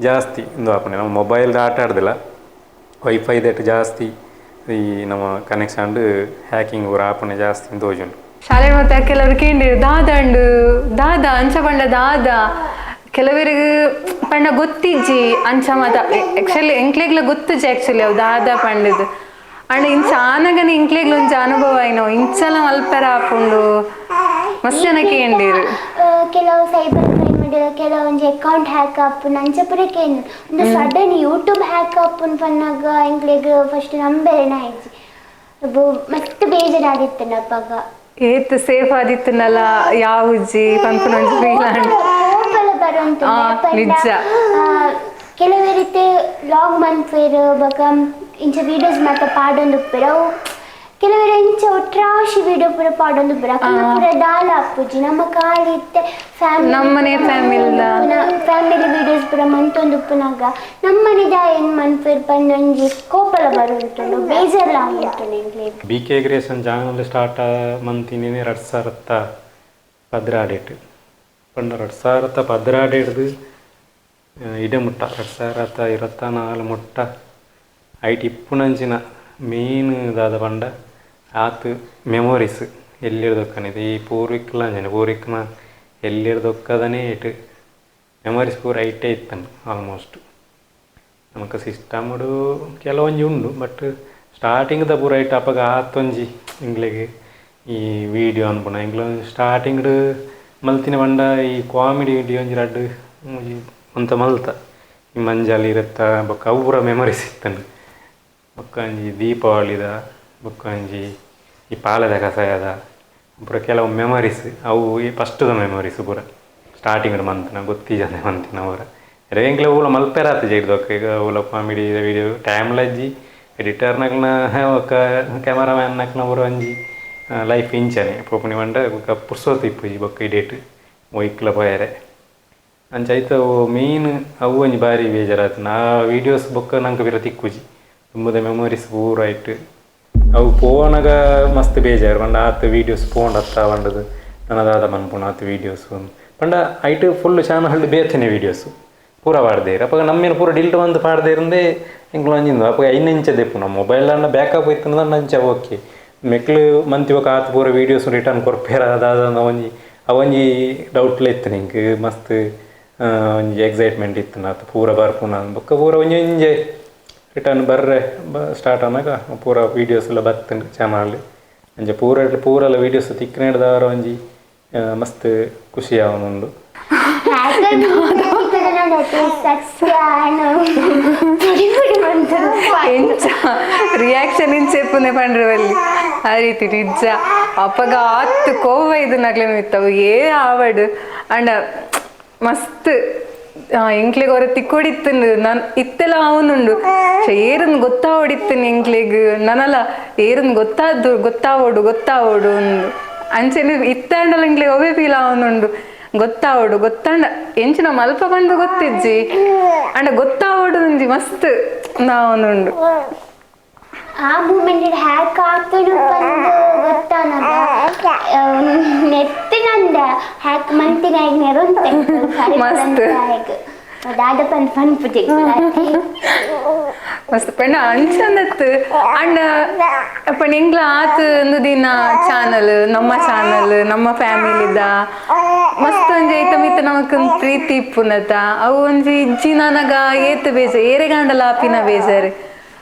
ಜಾಸ್ತಿ ಇಂದು ಆಪಣೆ ನಮ್ಮ ಮೊಬೈಲ್ ಆಟ ಆಡ್ದಿಲ್ಲ ವೈಫೈ that ಜಾಸ್ತಿ ಈ ನಮ್ಮ ಕನೆಕ್ಷನ್ ಹ್ಯಾಕಿಂಗ್ ಪೂರ ಆಪಣೆ ಜಾಸ್ತಿ ತೋಜುಂಡು. ಶಾಲೆ ಮತ್ತೆ ಕೆಲವರು ಕೇಂದ್ರ ದಾದಂಡು ದಾದ ಅಂಚ ಪಂಡ ದಾದ ಕೆಲವರಿಗೆ ಪಂಡ ಗೊತ್ತಿಜ್ಜಿ ಅಂಚ ಮಾತ ಆ್ಯಕ್ಚುಲಿ ಎಂಕ್ಲೆಗ್ಲ ಗೊತ್ತಿಜ್ಜಿ ಆ್ಯಕ್ಚುಲಿ ಅವು ದಾದ ಪಂಡದು ಅಂಡ್ ಇಂಚ ಆನಗನೆ ಇಂಕ್ಲೆಗ್ಲ ಒಂಜಿ ಅನುಭವ ಏನೋ ಇಂಚಲ ಮಲ್ಪೆರ ಆಪುಂಡು ಮಸ್ತ್ ಜನ ಕೇಂದಿರು. ಕೆಲವು ಸೈಬರ್ ಕ್ರೈಮ್ ಕೆಲವೊಂಜಿ ಅಕೌಂಟ್ ಹ್ಯಾಕ್ ಆಪುನ ಅಂಚ ಪೂರ ಕೇಂದ್ರ ಒಂದು sudden YouTube hack ಆಪುನ್ ಪನ್ನಾಗ ಎಂಕ್ಲೆಗ್ ಫಸ್ಟ್ ನಂಬೆರೆನ ಆಯ್ತು ಮಸ್ತ್ ಬೇಜಾರಾದಿತ್ತು ಅಪ್ಪಾಗ. ಏತ್ ಸೇಫ್ ಆದಿತ್ತನಲ್ಲ ಯಾವುಜ್ಜಿ ಪನ್ಪುನ ಒಂಜಿ ಫೀಲ್ ಆಂಡ್ ಕೋಪಲ ಬರುವಂತ ನಿಜ. ಕೆಲವೇ ರೀತಿ ಲಾಗ್ ಮನ್ಪೇರು ಬೊಕ ಇಂಚ ವೀಡಿಯೋಸ್ ಮಾತ ಪಾಡೊಂದು ಉಪ್ಪೇರು ಅವು ಕೆಲವರು ಇಂಚ ಒಟ್ರಾಶಿ ವೀಡಿಯೋ ಪೂರ ಪಾಡೊಂದು ಉಪ್ಪೇರು ಅಕಲ್ನ ಪೂರ ದಾಲ ಆಪುಜಿ ನಮ್ಮ ಖಾಲಿ ಇತ್ತೆ ಫ್ಯಾಮಿಲಿ ನಮ್ಮನೆ ಫ್ಯಾಮಿಲಿ ವೀಡಿಯೋಸ್ ಪೂರ ಮಂತೊಂದು ಉಪ್ಪುನಾಗ ನಮ್ಮನೆ ದಾ ಏನ್ ಮನ್ಪೇರು ಪಂದೊಂಜಿ ಕೋಪಲ ಬರುಂಟುಂಡು ಬೇಜಾರ್ಲ ಆಗುಂಟುಂಡು ಎಂಕ್ಲೆಗ್. B K creation channel start ಮಂತಿನಿ 2012 ಪಂಡ 2012 ಹಿಡ್ದು ಇಡೆ ಮುಟ್ಟ 2024 ಮುಟ್ಟ ಐಟ್ ಇಪ್ಪುನಂಚಿನ ಮೇನ್ ದಾದ ಪಂಡ ಆತು ಮೆಮೊರೀಸ್ ಎಲ್ಲಿರ್ದೊಕ್ಕನಿದೆ ಈ ಪೂರ್ವಿಕ್ಲ ಅಂಜನೆ ಪೂರ್ವಿಕ್ನ ಎಲ್ಲಿರ್ದೊಕ್ಕದನೇ ಇಟ್ಟು ಮೆಮೊರೀಸ್ ಪೂರ ಐಟೇ ಇತ್ತನು ಆಲ್ಮೋಸ್ಟ್. ನಮಕ್ ಸಿಸ್ಟಮ್ಡು ಕೆಲವೊಂಜಿ ಉಂಡು ಬಟ್ ಸ್ಟಾರ್ಟಿಂಗ್ದ ಪೂರ ಐಟ್ ಅಪಗ ಆತೊಂಜಿ ಇಂಗ್ಲಿಗೆ ಈ ವೀಡಿಯೋ ಅನ್ಪುನ ಇಂಗ್ಲ ಸ್ಟಾರ್ಟಿಂಗ್ಡ್ ಮಲ್ತಿನ ಪಂಡ ಈ ಕಾಮಿಡಿ ವೀಡಿಯೋ ಒಂಜಿ ರಡ್ಡ್ ಒಂಜಿ ಒಂತ ಮಲ್ತ ಈ ಮಂಜಾಲಿ ಇರುತ್ತ ಬೊಕ್ಕ ಅವು ಪೂರ ಮೆಮೊರೀಸ್ ಇತ್ತನು. ಬೊಕ್ಕ ಒಂಜಿ ದೀಪಾವಳಿದ ಬೊಕ್ಕ ಒಂಜಿ ಈ ಪಾಲದ ಕಸಾಯದ ಪೂರ ಕೆಲವು ಮೆಮೊರೀಸ್ ಅವು ಈ ಫಸ್ಟ್ದ ಮೆಮೊರೀಸ್ ಪೂರ ಸ್ಟಾರ್ಟಿಂಗ್ ಮಂತಿನ ಗೊತ್ತಿಜಾನೆ ಮಂತಿನ ಪೂರ ಎಂಕ್ಲೆ ಓಲ ಮಲ್ಪೆರಾತ ಜೈಡ್ದೊಕ್ಕ ಈಗ ಓಲ comedy video time ಲಜ್ಜಿ ಎಡಿಟರ್ನಕ್ನ ಒಕ್ಕ ಕ್ಯಾಮರಾಮ್ಯಾನ್ ನಕ್ನ ಪೂರ ಒಂಜಿ ಲೈಫ್ ಇಂಚನೆ ಪೋಪುನಿ ಪಂಡ ಬೊಕ್ಕ ಪುರ್ಸೊತ್ತು ಇಪ್ಪುಜಿ ಬೊಕ್ಕ ಇಡೇಟ್ ಒಯ್ಕ್ಲ ಪೋಯರೆ ಅಂಚ ಐತ ಅವು ಮೇನ್ ಅವು ಒಂಜಿ ಬಾರಿ ಬೇಜಾರಾತು ಆ ವೀಡಿಯೋಸ್ ಬೊಕ್ಕ ನಂಗೆ ಪಿರ ತಿಕ್ಕುಜಿ ತುಂಬದ ಮೆಮೊರೀಸ್ ಪೂರ ಇಟ್ಟು ಅವು ಪೋನಾಗ ಮಸ್ತ್ ಬೇಜಾರು ಪಂಡ ಆತು ವೀಡಿಯೋಸ್ ಪೋಂಡತ್ತ ಪಂಡದು ನನ್ನದಾದ ಮನ್ಪುಣ ಆತು ವೀಡಿಯೋಸ್ ಪಂಡ ಐಟ್ ಫುಲ್ ಚಾನಲ್ ಬೇತನೆ ವೀಡಿಯೋಸ್ ಪೂರ ಪಾಡ್ದೇರು ಅಪ್ಪಗ ನಮ್ಮೇನು ಪೂರ ಡಿಲ್ಟ್ ಬಂದು ಪಾಡ್ದೇರಿಂದೇ ಎಂಕ್ಲು ಅಂಜಿಂದು ಅಪ್ಪಗ ಐನು ಇಂಚ ದೆಪ್ಪು ನಮ್ಮ ಮೊಬೈಲ್ ಅನ್ನ ಬ್ಯಾಕಪ್ ಇತ್ತು ಅಂಚ ಓಕೆ ಮೆಕ್ಲು ಮಂತಿ ಬೊಕ ಆತು ಪೂರ ವೀಡಿಯೋಸ್ ರಿಟರ್ನ್ ಕೊರ್ಪೇರ ಅದಾದ ಒಂಜಿ ಅವೊಂಜಿ ಡೌಟ್ಲ ಇತ್ತು ನಿಂಗೆ ಮಸ್ತ್ ಒಂಜಿ ಎಕ್ಸೈಟ್ಮೆಂಟ್ ಇತ್ತು ಆತು ಪೂರ ಬರ್ಪುನ ಬೊಕ್ಕ ಪೂರ ಒಂಜಿ ಒಂಜಿ ರಿಟರ್ನ್ ಬರ್ರೆ ಸ್ಟಾರ್ಟ್ ಆನಾಗ ಪೂರ ವೀಡಿಯೋಸ್ ಎಲ್ಲ ಬತ್ತುಂಡು ಚಾನಲ್ ಅಂಚ ಪೂರ ಪೂರೆಲ್ಲ ವೀಡಿಯೋಸ್ ತಿಕ್ಕನೇಡ್ದವರ ಒಂಜಿ ಮಸ್ತ್ ಖುಷಿ ಆವೊಂದುಂಡು. ಎಂಚ ರಿಯಾಕ್ಷನ್ ಇಂಚೆಪ್ಪುನೆ ಪಂಡ್ರವಲ್ಲಿ ಆ ರೀತಿ ನಿಜ ಅಪ್ಪಗ ಆತ್ ಕೋವ ಇದು ನಗ್ಲೆ ಮಿತ್ತವು ಏ ಆವಡು ಅಂಡ ಮಸ್ತ್ ಎಂಕ್ಲೆಗ್ ಹೊರ ತಿಕ್ಕೊಡಿತ್ತನು ನನ್ ಇತ್ತೆಲ್ಲ ಅವನುಂಡು ಏರನ್ ಗೊತ್ತಾವಡಿತ್ತನು ಎಂಕ್ಲೆಗ್ ನನಲ ಏರನ್ ಗೊತ್ತಾದ್ದು ಗೊತ್ತಾವೋಡು ಗೊತ್ತಾವೋಡು ಒಂದು ಅಂಚೆನೆ ಇತ್ತಾಂಡಲ ಎಂಕ್ಲೆಗ್ ಅವೇ ಫೀಲ್ ಅವನುಂಡು ಗೊತ್ತಾವೋಡು ಗೊತ್ತಾಂಡ ಎಂಚಿನ ಮಲ್ಪ ಪಂಡು ಗೊತ್ತಿಜ್ಜಿ ಅಂಡ ಗೊತ್ತಾವೋಡು ಒಂಜಿ ಮಸ್ತ್ ನಾವನುಂಡು. ಆ ಮೂಮೆಂಟ್ ಹ್ಯಾಕ್ ಆಗ್ತದೆ ಬಂದು ಗೊತ್ತಾನದ ನೆತ್ತಿನಂದ ಹ್ಯಾಕ್ ಮಂತಿನ ನೆರುಂತೆ ಮಸ್ತ್. ದಾದ ಪಂದ್ ಪನ್ಪುಜಿ ಮಸ್ತ್ ಪಂಡ ಅಂಚಂದತ್ತು ಅಂಡ ಪಂಡ ಎಂಗ್ಲ ಆತ್ ಒಂದು ದಿನ ಚಾನಲ್ ನಮ್ಮ ಚಾನಲ್ ನಮ್ಮ ಫ್ಯಾಮಿಲಿದ ಮಸ್ತ್ ಒಂಜಿ ಐತ ಮಿತ್ತ ನಮಕ್ ಪ್ರೀತಿ ಇಪ್ಪುನತ ಅವು ಒಂಜಿ ಇಜ್ಜಿ ನನಗ ಏತ್ ಬೇಜಾರ್ ಏರೆಗಾಂಡಲ ಆಪಿನ ಬೇಜಾರ್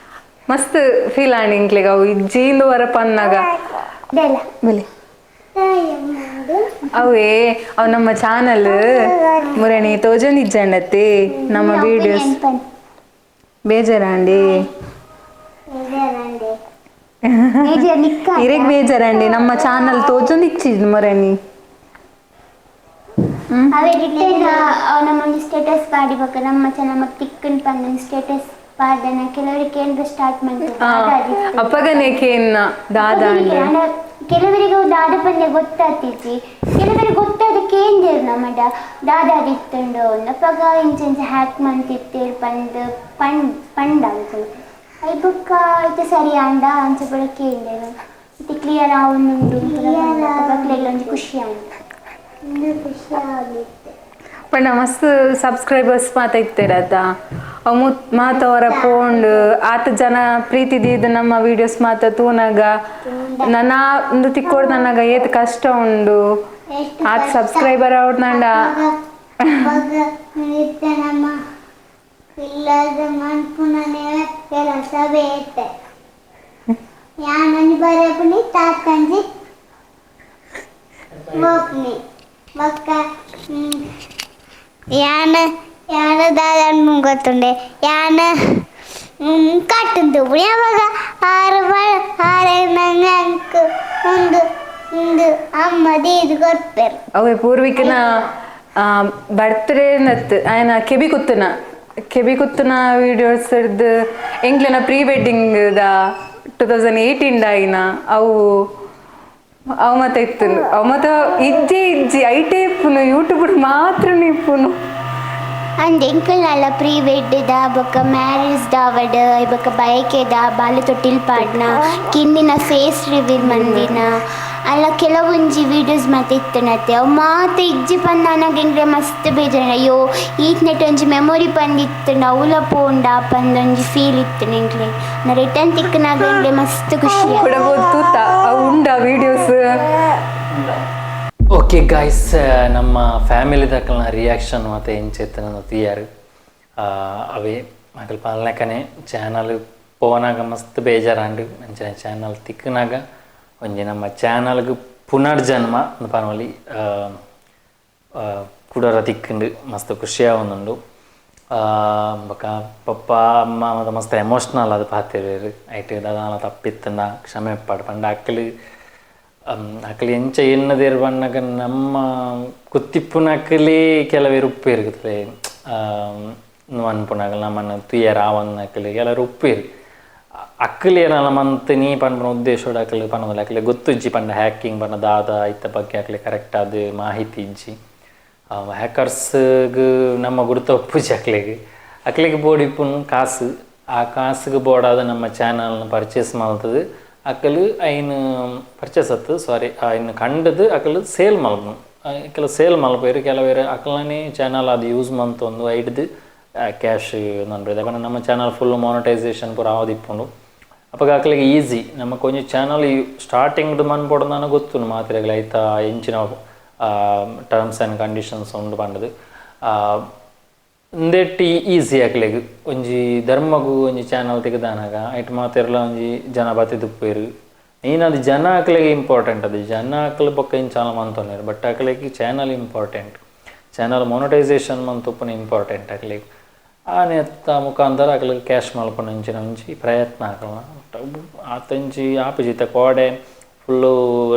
ಮಸ್ತ್ ಫೀಲ್ ಆಂಡ್ ಇಂಕ್ಲೆಗ್ ಅವು ಇಜ್ಜಿಂದು ವರ ಪನ್ನಾಗ ಬೆಲೆ ಅವೇ ಅವು ನಮ್ಮ ಚಾನಲ್ ಮುರಣಿ ತೋಜನ್ ಇಜ್ಜಂಡತ್ತೆ ನಮ್ಮ ವೀಡಿಯೋಸ್ ಬೇಜಾರಾಂಡಿ ಇರೆಗ್ ಬೇಜಾರಂಡಿ ನಮ್ಮ ಚಾನಲ್ ತೋಜೊಂದು ಇಚ್ಚಿದ್ ಮುರಣಿ. ಅವೇ ರಿಟರ್ನ್ ನಮ್ಮ ಸ್ಟೇಟಸ್ ಪಾಡಿ ಬೊಕ್ಕ ನಮ್ಮ ನಮ್ಮ ತಿಕ್ಕನ್ ಪಂದ್ ಸ್ಟೇಟಸ್ ಪಾಡ್ದನ ಕೆಲವರಿಗೆ ಕೇಂದ್ರ ಸ್ಟಾರ್ಟ್ ಮಾಡ್ತಾರೆ. ಅಪ್ಪಗನೇ ಕೇನ್ನ ದಾದ. ಕೆಲವರಿಗೆ ದಾದ ಪಂದ್ಯ ಗೊತ್ತಾತಿಜಿ, ಕೆಲವರಿಗೆ ಗೊತ್ತಾದ ಕೇಂದ್ರ ನಮ್ಮಡ ದಾದಾದಿತ್ತುಂಡು ಅಪ್ಪಗ ಇಂಚ ಇಂಚ ಹ್ಯಾಕ್ ಮಂತಿತ್ತೇರು ಪಂದ್ ಪಂಡ್ ಪಂಡ ಅಂಕುಲು I ಬೊಕ್ಕ ಇತ್ತೆ ಸರಿ ಆಂಡ ಅಂಚ ಪೂರ ಕೇಂದ್ರ ಇತ್ತೆ ಕ್ಲಿಯರ್ ಆವೊಂದುಂಡು ಒಂಜಿ ಖುಷಿ ಆಂಡ್. ಖುಷಿ ಆಗಿತ್ತು. ಪಂಡ ಮಸ್ತ್ ಸಬ್ಸ್ಕ್ರೈಬರ್ಸ್ ಮಾತ ಇತ್ತೀರತ ಅವು ಮಾತ ಅವರ ಪೋಂಡ್ ಆತ ಜನ ಪ್ರೀತಿ ದೀದ್ ನಮ್ಮ ವಿಡಿಯೋಸ್ ಮಾತ ತೂನಗ ನನ್ನ ಒಂದು ತಿಕ್ಕೋಡ್ ನನಗ ಏತ್ ಕಷ್ಟ ಉಂಡು ಆತ ಸಬ್ಸ್ಕ್ರೈಬರ್ ಅವ್ರು ನಂಡ ನಮ್ಮ ಇಲ್ಲದ ಮನ್ಪುನನೇ ಕೆಲಸ ಬೇತೆ ಯಾನೊಂಜಿ ಬರಪುನಿ ತಾತಂಜಿ ಬೋಕ್ನಿ ಬೊಕ್ಕ ಯಾನ ಯಾನ ದಾದನ್ ಗೊತ್ತುಂಡೆ ಯಾನ ಕಟ್ಟುಂದು ಯಾವಾಗ ಆರು ಆರು ನಂಗೆ ಅಂಕ್ ಒಂದು ಒಂದು ಅಮ್ಮ ದೀದ್ ಕೊರ್ಪೆರು. ಅವೇ ಪೂರ್ವಿಕನ ಬರ್ತ್ಡೇ ನತ್ ಆಯನ ಕೆಬಿ ಕುತ್ತುನ ಕೆಬಿ ಕುತ್ತುನ ವಿಡಿಯೋಸ್ ಹಿಡ್ದು ಎಂಕ್ಲೆನ pre wedding the 2018 ಆಯಿನ ಅವು ಅವು ಮತ್ತ ಇತ್ತು ಅವು ಮತ್ತ ಇಜ್ಜೆ ಇಜ್ಜಿ ಐಟೇ ಇಪ್ಪುನು ಯೂಟ್ಯೂಬ್ ಮಾತ್ರ ಇಪ್ಪುನು. ಅಂದ್ ಎಂಕಲ್ನಲ್ಲ ಪ್ರೀ ವೆಡ್ the ಬೊಕ್ಕ ಮ್ಯಾರೇಜ್ ದಾವಡ್ ಬೊಕ್ಕ ಬಯಕೆದ ಬಾಲೆ ತೊಟ್ಟಿಲ್ ಪಾಡ್ನ ಕಿನ್ನಿನ ಫೇಸ್ ರಿವೀಲ್ ಮಂದಿನ ಅಲ್ಲ ಕೆಲವೊಂಜಿ ವೀಡಿಯೋಸ್ ಮಾತ ಇತ್ತನತ್ತೆ ಅವು ಮಾತ ಇಜ್ಜಿ ಪಂದ ಎಂಕ್ಲೆ ಮಸ್ತ್ ಬೇಜಾರ. ಅಯ್ಯೋ ಈತ್ನೆಟ್ ಒಂಜಿ ಮೆಮೊರಿ ಪಂದಿತ್ತು ಅವುಲ ಪೋಂಡ ಪಂದೊಂಜಿ ಫೀಲ್ ಇತ್ತು ಎಂಕ್ಲೆ ನಾ ರಿಟರ್ನ್ ತಿಕ್ಕನಾಗ ಎಂಕ್ಲೆ ಮಸ್ತ್ ಖುಷಿ ತೂತ ಅವು ಉಂಡ videos. Okay guys, ನಮ್ಮ ಫ್ಯಾಮಿಲಿ ದಕ್ಕಲ್ನ ರಿಯಾಕ್ಷನ್ ಮತ್ತು ಎಂಚೆತ್ತನ తీయారు. ಅವೆ ಮಗಲ್ ಪಾಲನಕನೆ ಚಾನಲ್ ಪೋನಾಗ ಮಸ್ತ್ ಬೇಜಾರಾಂಡು ಅಂಚಿನ ಚಾನಲ್ ತಿಕ್ಕನಾಗ ಒಂಜಿ ನಮ್ಮ ಚಾನಲ್ಗೆ ಪುನರ್ಜನ್ಮ ಪನೊಲಿ ಕುಡರ ತಿಕ್ಕಂಡು ಮಸ್ತ್ ಖುಷಿಯಾವೊಂದುಂಡು. ಬೊಕ ಪಪ್ಪ ಅಮ್ಮ ಮತ್ತು ಮಸ್ತ್ ಎಮೋಷ್ನಲ್ ಅದು ಪಾತೆರ್ವೆರ್ ಐಟ್ ದಾದಾನ ತಪ್ಪಿತ್ತಂಡ ಕ್ಷಮೆ ಇಪ್ಪಡ್ ಪಂಡ ಅಕ್ಲು ಅಕ್ಲು ಎಂಚ ಎನ್ನದೇರ್ ಪನ್ನಗ ನಮ್ಮ ಕುತ್ತಿಪ್ಪುನಕ್ಲೇ ಕೆಲವೇರು ಉಪ್ಪೇರು ಗೊತ್ತೇ ಅನ್ಪುನಗಲ್ ನಮ್ಮನ್ನು ತುಯರ್ ಆವನ್ನಕ್ಲು ಕೆಲವರು ಉಪ್ಪೇರು ಅಕ್ಕಲು ಏನಾಲ ಮಂತ್ ನೀ ಪನ್ಪುನ ಉದ್ದೇಶೋಡು ಅಕ್ಲು ಪನೊಂದುಲ್ಲ. ಅಕ್ಲೆ ಗೊತ್ತುಜ್ಜಿ ಪಂಡ ಹ್ಯಾಕಿಂಗ್ ಪಂಡ ದಾದ ಇತ್ತ ಬಗ್ಗೆ ಅಕ್ಲೆ ಕರೆಕ್ಟ್ ಆದ್ ಮಾಹಿತಿ ಇಜ್ಜಿ. ಹ್ಯಾಕರ್ಸ್ಗ್ ನಮ್ಮ ಗುರುತ ಒಪ್ಪುಜಿ ಅಕ್ಲೆಗ್ ಅಕ್ಲೆಗ್ ಬೋಡಿಪ್ಪುನು ಕಾಸು ಆ ಕಾಸುಗ್ ಬೋಡಾದ ನಮ್ಮ ಚಾನಲ್ನ ಪರ್ಚೇಸ್ ಮಲ್ತದು ಅಕಲು ಐನ್ ಪರ್ಚೇಸ್ ಅತ್ತು ಸಾರಿ ಐನ್ ಕಂಡದು ಅಕಲು ಸೇಲ್ ಮಲ್ಪುನು ಕೆಲವು ಸೇಲ್ ಮಲ್ಪೇರು ಕೆಲವೇರು ಅಕಲನೇ ಚಾನಲ್ ಅದು ಯೂಸ್ ಮಂತೊಂದು ಐಡ್ದು ಕ್ಯಾಶ್ ಪಂಡ ನಮ್ಮ channel full monetisation ಪೂರ ಆವದಿಪ್ಪುಂಡು. ಅಪಗ ಅಕ್ಲೆಗ್ ಈಸಿ ನಮ್ಮ ಒಂಜಿ ಚಾನಲ್ ಸ್ಟಾರ್ಟಿಂಗ್ ಮನ್ಪೊಡು ಗೊತ್ತುಂಡು ಮಾತ್ರೆಗ್ಲ ಐತ ಎಂಚಿನ terms and conditions ಉಂಡು ಪಂಡದು ಉಂದೆಟ್ಟಿ ಈಸಿ ಅಕ್ಲೆಗ್ ಒಂಜಿ ಧರ್ಮಗು ಒಂಜಿ ಚಾನಲ್ ತೆಗೆದಾನಾಗ ಐಟ್ ಮಾತೆರ್ಲ ಒಂಜಿ ಜನ ಬತ್ತಿದುಪ್ಪೇರು ಮೇನ್ ಅದು ಜನ ಅಕ್ಲೆಗ್ ಇಂಪಾರ್ಟೆಂಟ್ ಅದು ಜನ ಅಕ್ಲು ಬೊಕ್ಕ ಇಂಚ ಚಾನಲ್ ಮಂತೊನ್ನೆರ್ ಬಟ್ ಅಕ್ಲೆಗ್ channel important channel monetisation ಮಂತುಪ್ಪುನ important ಅಕ್ಲೆಗ್ ಆ ನೆತ್ತ ಮುಖಾಂತರ ಅಕ್ಲೆಗ್ ಕ್ಯಾಶ್ ಮಲ್ಪುನ ಅಂಚಿನ ಒಂಜಿ ಪ್ರಯತ್ನ ಅಕಲ್ನ ಆತಂಚಿ ಆಪುಜಿ ಇತ್ತೆ ಕೋಡೆ ಫುಲ್ಲು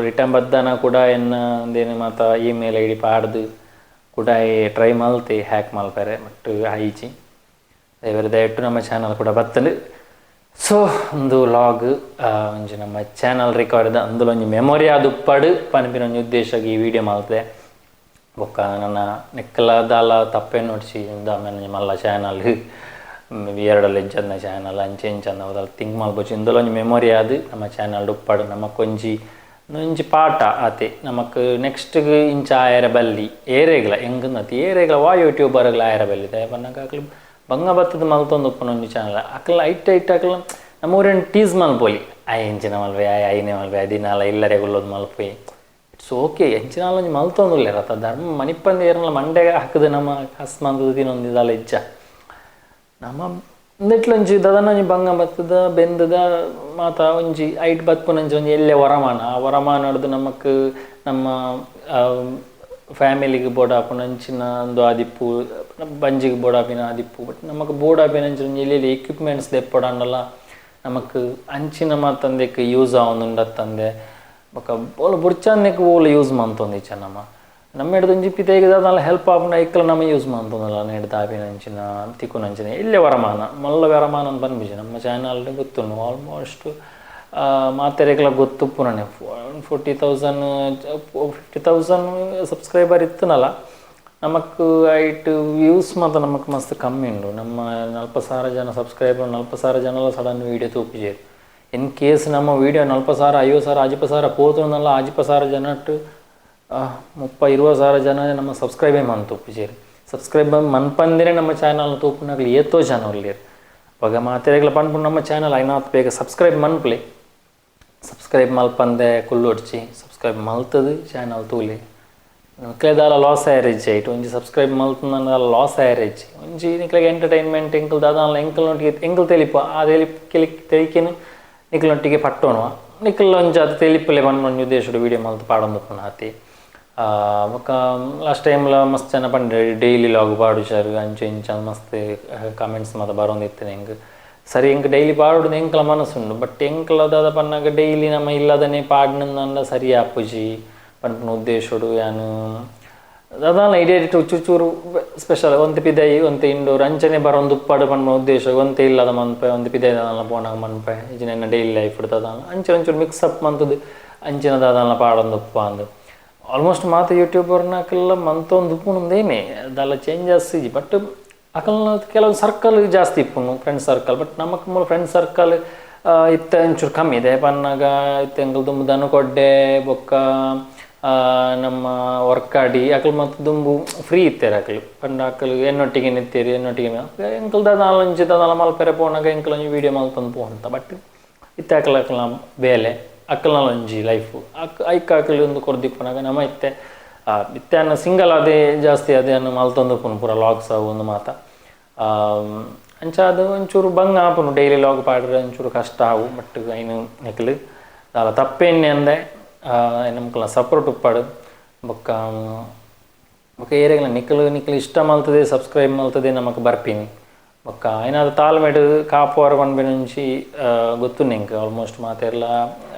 ರಿಟರ್ನ್ ಬದ್ದಾನ ಕೂಡ ಎನ್ನ ಅಂದೇನು ಮಾತ ಇಮೇಲ್ ಐಡಿ ಪಾಡ್ದು ಕೂಡ ಟ್ರೈ ಮಲ್ತೆ ಹ್ಯಾಕ್ ಮಲ್ಪೆರೆ ಬಟ್ ಆಯಿಜಿ ದೇವರ ದಯಟ್ಟು ನಮ್ಮ ಚಾನಲ್ ಕೂಡ ಬತ್ತಂಡು. ಸೊ ಒಂದು ಲಾಗ್ ಒಂಜಿ ನಮ್ಮ ಚಾನಲ್ ರಿಕಾರ್ಡ್ ಅಂದುಲ ಒಂಜಿ ಮೆಮೊರಿ ಆದ್ ಉಪ್ಪಡ್ ಪನ್ಪಿನ ಒಂಜಿ ಉದ್ದೇಶಗ್ ಈ ವಿಡಿಯೋ ಮಲ್ತೆ. ಬೊಕ್ಕ ನನ್ನ ನೆಕ್ಕಲ ದಾಲ ತಪ್ಪೇನು ನೋಡ್ಸಿ ಆಮೇಲೆ ಮಲ್ಲ ಚಾನಲ್ ಎರಡಲ್ಲಿ ಇಜ್ಜಂದ ಚಾನಲ್ ಅಂಚೆ ಇಂಚಂದ ಅವದಲ್ಲ ಥಿಂಕ್ ಮಲ್ಪೊಚಿ ಇಂದುಲ ಒಂಜಿ ಮೆಮೊರಿ ಆದ್ ನಮ್ಮ ಚಾನಲ್ ಉಪ್ಪಡ್ ನಮಕೊಂಜಿ ಒಂಜಿ ಪಾಠ ಆತೆ ನಮಕ್ ನೆಕ್ಸ್ಟ್ ಇಂಚ ಆಯರ ಬಲ್ಲಿ ಏರೆಗ್ಲ ಎಂಗಂದತಿ ಏರೆಗ್ಲ ವಾ ಯೂಟ್ಯೂಬರ್ಗ್ಲ ಆಯರ ಬಲ್ಲಿ ದಾಯೆ ಪನ್ನಗ ಅಕ್ಲು ಬಂಗ ಬತ್ತದ ಮಲ್ತೊಂದು ಉಪ್ಪುನ ಒಂಜಿ ಚಾನಲ್ ಅಕ್ಲ ಐಟ್ ಐಟ್ ಅಕ್ಲ ನಮ್ಮ ಊರೇನು ಟೀಸ್ ಮಲ್ಪೊಲಿ ಆಯ್ ಎಂಚಿನ ಮಲ್ಪೆ ಆಯ್ ಐನೇ ಮಲ್ಪೆ ದಿನಾಲ ಇಲ್ಲರೆ ಗುಲ್ಲೊಂದು ಮಲ್ಪೆ it's okay ಎಂಚಿನಾಲ ಒಂಜಿ ಮಲ್ತೊಂದುಲ್ಲೆರ್ ಅತ್ತ ಧರ್ಮ ಮನಿಪ್ಪಂದೆ ಏರ್ನಲ ಮಂಡೆಗ್ ಹಾಕುದು ನಮ್ಮ ಕಾಸ್ ಮಂತುದು ತಿನೊಂದು ದಾಲ ಇಜ್ಜ ನಮ್ಮ ಉಂದೆಟ್ಲೊಂಜಿ ದಾದನ ಒಂಜಿ ಬಂಗ ಬತ್ತದ ಬೆಂದದ ಮಾತ ಒಂಜಿ ಐಟ್ ಬತ್ಪುನಂಚ ಒಂಜಿ ಎಲ್ಲೆ ವರಮಾನ ಆ ವರಮಾನಡ್ದು ನಮಕ್ ನಮ್ಮ ಫ್ಯಾಮಿಲಿಗೆ ಬೋಡಾಪುನಂಚಿನ ಒಂದು ಆದಿಪ್ಪು ಬಂಜಿಗೆ ಬೋಡಾಪಿನ ಆದಿಪ್ಪು ಬಟ್ ನಮಕ್ ಬೋಡಾಪಿನಂಚಿನ ಒಂಜಿ ಎಲ್ಲೆಲ್ಲಿ ಎಕ್ವಿಪ್ಮೆಂಟ್ಸ್ ದೆಪ್ಪೊಡಾಂಡಲ ನಮಕ್ ಅಂಚಿನ ಮಾತಂದೆಕ್ ಯೂಸ್ ಆವೊಂದುಂಡತ್ತಂದೆ ಬೊಕ ಓಲು ಬುಡ್ಚಂದೆಕ್ ಓಲು ಯೂಸ್ ಮಂತೊಂದಿಚ್ಚ ನಮ ನಮ್ಮ ಹಿಡ್ದು ಪಿತೈಗೆ ದಾದಲ್ಲ ಹೆಲ್ಪ್ ಆಪುಂಡು ಐಕ್ಲ ನಮ್ಮ ಯೂಸ್ ಮಂತೊಂದಲ್ಲ ನೆಡ್ದು ಆಪಿನಂಚಿನ ತಿಕ್ಕುನಂಚಿನ ಇಲ್ಲೇ ವರಮಾನ ಮಲ್ಲ ವರಮಾನ ಅಂತ ಪನ್ಪಿಜಿ ನಮ್ಮ ಚಾನಲ್ ಗೊತ್ತುಂಡು ಆಲ್ಮೋಸ್ಟ್ ಮಾತೆರೆಗ್ಲ ಗೊತ್ತುಪ್ಪುನನೆ 40,000 50,000 ಸಬ್ಸ್ಕ್ರೈಬರ್ ಇತ್ತನಲ್ಲ ನಮಕ್ ಐಟ್ ವ್ಯೂಸ್ ಮಾತ್ರ ನಮಕ್ ಮಸ್ತ್ ಕಮ್ಮಿ ಉಂಡು ನಮ್ಮ 40,000 ಜನ ಸಬ್ಸ್ಕ್ರೈಬರ್ 40,000 ಜನಲ ಸಡನ್ ವೀಡಿಯೋ ತೂಪಿಜೇರು ಇನ್ ಕೇಸ್ ನಮ್ಮ ವೀಡಿಯೋ 40,000 50,000 50,000 ಪೋತುಂಡಲ್ಲ 50,000 ಜನಟ್ಟು 30-20,000 ಜನ ನಮ್ಮ ಸಬ್ಸ್ಕ್ರೈಬೇ ಮನ್ ತೂಪಿಜೇರು ಸಬ್ಸ್ಕ್ರೈಬ್ ಮನ್ಪಂದಿರೆ ನಮ್ಮ ಚಾನಲ್ ತೂಪುನಾಗಲಿ ಏತೋ ಜನ ಉಲ್ಲೇರು ಅವಾಗ ಮಾತೆರೆಗ್ಲ ಪನ್ಪುಂಡು ನಮ್ಮ ಚಾನಲ್ ಐನಾತ್ ಬೇಗ ಸಬ್ಸ್ಕ್ರೈಬ್ ಮನ್ಪ್ಲೆ ಸಬ್ಸ್ಕ್ರೈಬ್ ಮಲ್ಪಂದೆ ಕುಲ್ಲೊಡ್ಚಿ ಸಬ್ಸ್ಕ್ರೈಬ್ ಮಲ್ತದು ಚಾನಲ್ ತೂಲೆ ನಿಕ್ಲೆ ದಾಲ ಲಾಸ್ ಆಯರೆಜ್ಜಿ ಐಟ್ ಒಂಜಿ ಸಬ್ಸ್ಕ್ರೈಬ್ ಮಲ್ತಂದ ಲಾಸ್ ಆಯರೆಜ್ಜಿ ಒಂಜಿ ನಿಕ್ಲೆಗ್ ಎಂಟರ್ಟೈನ್ಮೆಂಟ್ ಎಂಕಲ್ ದಾದಾನ್ಲ ಎಂಕಲ್ ನೊಟ್ಟಿಗೆ ಎಂಕಲ್ ತೆಲಿಪ ಆ ತೆಲಿಪ್ ತೆಲಿಕೆನು ನಿಕ್ಲೊಟ್ಟಿಗೆ ಪಟ್ಟೋಣುವ ನಿಕ್ಲ್ ಒಂಜಿ ಅದು ತೆಲಿಪಲೆ ಪನ್ಪುನ ಉದ್ದೇಶಡ್ ವೀಡಿಯೋ ಮಲ್ತ್ ಪಾಡೊಂದುಪ್ಪುನ ಆತೆ ಬೊಕ್ಕ ಲಾಸ್ಟ್ ಟೈಮ್ಲ ಮಸ್ತ್ ಜನ ಪಂಡೆ ಡೈಲಿ ಲಾಗ್ ಪಾಡುಜಾರ್ ಅಂಚ ಇಂಚ ಮಸ್ತ್ ಕಮೆಂಟ್ಸ್ ಮಾತ ಬರೋಂದಿತ್ತಿನ ಎಂಕ್ ಸರಿ ಎಂಕ್ ಡೈಲಿ ಪಾಡೋಡು ಎಂಕ್ಲ ಮನಸ್ಸುಂಡು ಬಟ್ ಎಂಕ್ಲ ದಾದ ಪನ್ನಗ ಡೈಲಿ ನಮ್ಮ ಇಲ್ಲದನೆ ಪಾಡ್ನಂದ ಸರಿ ಆಪುಜಿ ಪನ್ಪುನ ಉದ್ದೇಶಡು ಯಾನು ದಾದಾಲ ಇಡೀ ಚೂರು ಚೂರು ಸ್ಪೆಷಲ್ ಒಂತೆ ಪಿದೈ ಒಂತೆ ಇಂಡೋರ್ ಅಂಚನೆ ಬರೋಂದು ಉಪ್ಪಾಡು ಪನ್ಪುನ ಉದ್ದೇಶ ಒಂತೆ ಇಲ್ಲದ ಮನ್ಪೆ ಒಂತೆ ಪಿದೈ ದಾದಾಲ ಪೋನಾಗ ಮನ್ಪೆ ಇಜ್ಜಿನ ಎನ್ನ ಡೈಲಿ ಲೈಫ್ ದಾದಾಲ ಅಂಚೆ ಒಂಚೂರು ಮಿಕ್ಸಪ್ ಮಂತುದು ಅಂಚಿನ ದಾದಾಲ ಪಾಡೊಂದು ಉಪ್ಪ ಅಂದು ಆಲ್ಮೋಸ್ಟ್ ಮಾತ ಯೂಟ್ಯೂಬರ್ನಕ್ಕೆಲ್ಲ ಮಂತೊಂದು ಉಪ್ಪುನುಂದೇನೆ ದಾಲ ಚೇಂಜಸ್ ಇಜ್ಜಿ ಬಟ್ ಅಕಲ್ನ ಕೆಲವು ಸರ್ಕಲ್ ಜಾಸ್ತಿ ಇಪ್ಪುನು friend circle but ನಮಕ್ ಮೂಲ ಫ್ರೆಂಡ್ ಸರ್ಕಲ್ ಇತ್ತೆ ಒಂಚೂರು ಕಮ್ಮಿ ಇದೆ ಪನ್ನಾಗ ಇತ್ತೆ ಎಂಕಲ್ ದುಂಬು ದನಕೊಡ್ಡೆ ಬೊಕ್ಕ ನಮ್ಮ ವರ್ಕಾಡಿ ಅಕಲ್ ಮತ್ತು ದುಂಬು ಫ್ರೀ ಇತ್ತೇರು ಅಕಲು ಪಂಡ ಅಕಲು ಎನ್ನೊಟ್ಟಿಗೆ ನಿತ್ತೇರು ಎನ್ನೊಟ್ಟಿಗೆ ಎಂಕಲ್ ದಾದಾಲಂಚಿ ದಾದಾಲ ಮಲ್ಪೆರೆ ಪೋನಾಗ ಎಂಕಲ್ ಒಂಜಿ ವೀಡಿಯೋ ಮಲ್ತೊಂದು ಪೋಂತ ಬಟ್ ಇತ್ತೆ ಅಕಲ್ ಅಕಲ್ನ ಬೇಲೆ ಅಕ್ಕಲ್ನ ಒಂಜಿ ಲೈಫು ಅಕ್ ಐಕ್ ಅಕಲ್ ಒಂದು ಕೊರ್ದಿಪ್ಪುನಾಗ ನಮ್ಮ ಇತ್ತೆ ಇತ್ತೆ ಅನ್ನ ಸಿಂಗಲ್ ಅದೇ ಜಾಸ್ತಿ ಅದೇ ಅನ್ನ ಮಲ್ತೊಂದು ಪುನು ಪೂರ ಲಾಗ್ಸ್ ಅವು ಒಂದು ಮಾತ ಅಂಚ ಅದು ಒಂಚೂರು ಬಂಗ ಆಪುನು ಡೈಲಿ ಲಾಗ್ ಪಾಡ್ರೆ ಒಂಚೂರು ಕಷ್ಟ ಆವು ಬಟ್ ಐನು ನೆಕ್ಲು ದಾಲ ತಪ್ಪೇನೆ ಅಂದೆ ನಮ್ಕಲ ಸಪೋರ್ಟ್ ಉಪ್ಪಾಡು ಬೊಕ್ಕ ಬೊಕ್ಕ ಏರೆಗ್ಲ ನಿಕ್ಕಲು ನಿಕ್ಕಲು ಇಷ್ಟ ಮಲ್ತದೆ ಸಬ್ಸ್ಕ್ರೈಬ್ ಮಲ್ತದೆ ನಮಕ್ ಬರ್ಪಿನಿ ಬೊಕ್ಕ ಏನಾದ್ರು ತಾಳ್ಮೆಡ್ ಕಾಪುವಾರ ಪನ್ಪಿನ ಒಂಜಿ ಗೊತ್ತುಂಡು ಎಂಕ್ ಆಲ್ಮೋಸ್ಟ್ ಮಾತೆರ್ಲ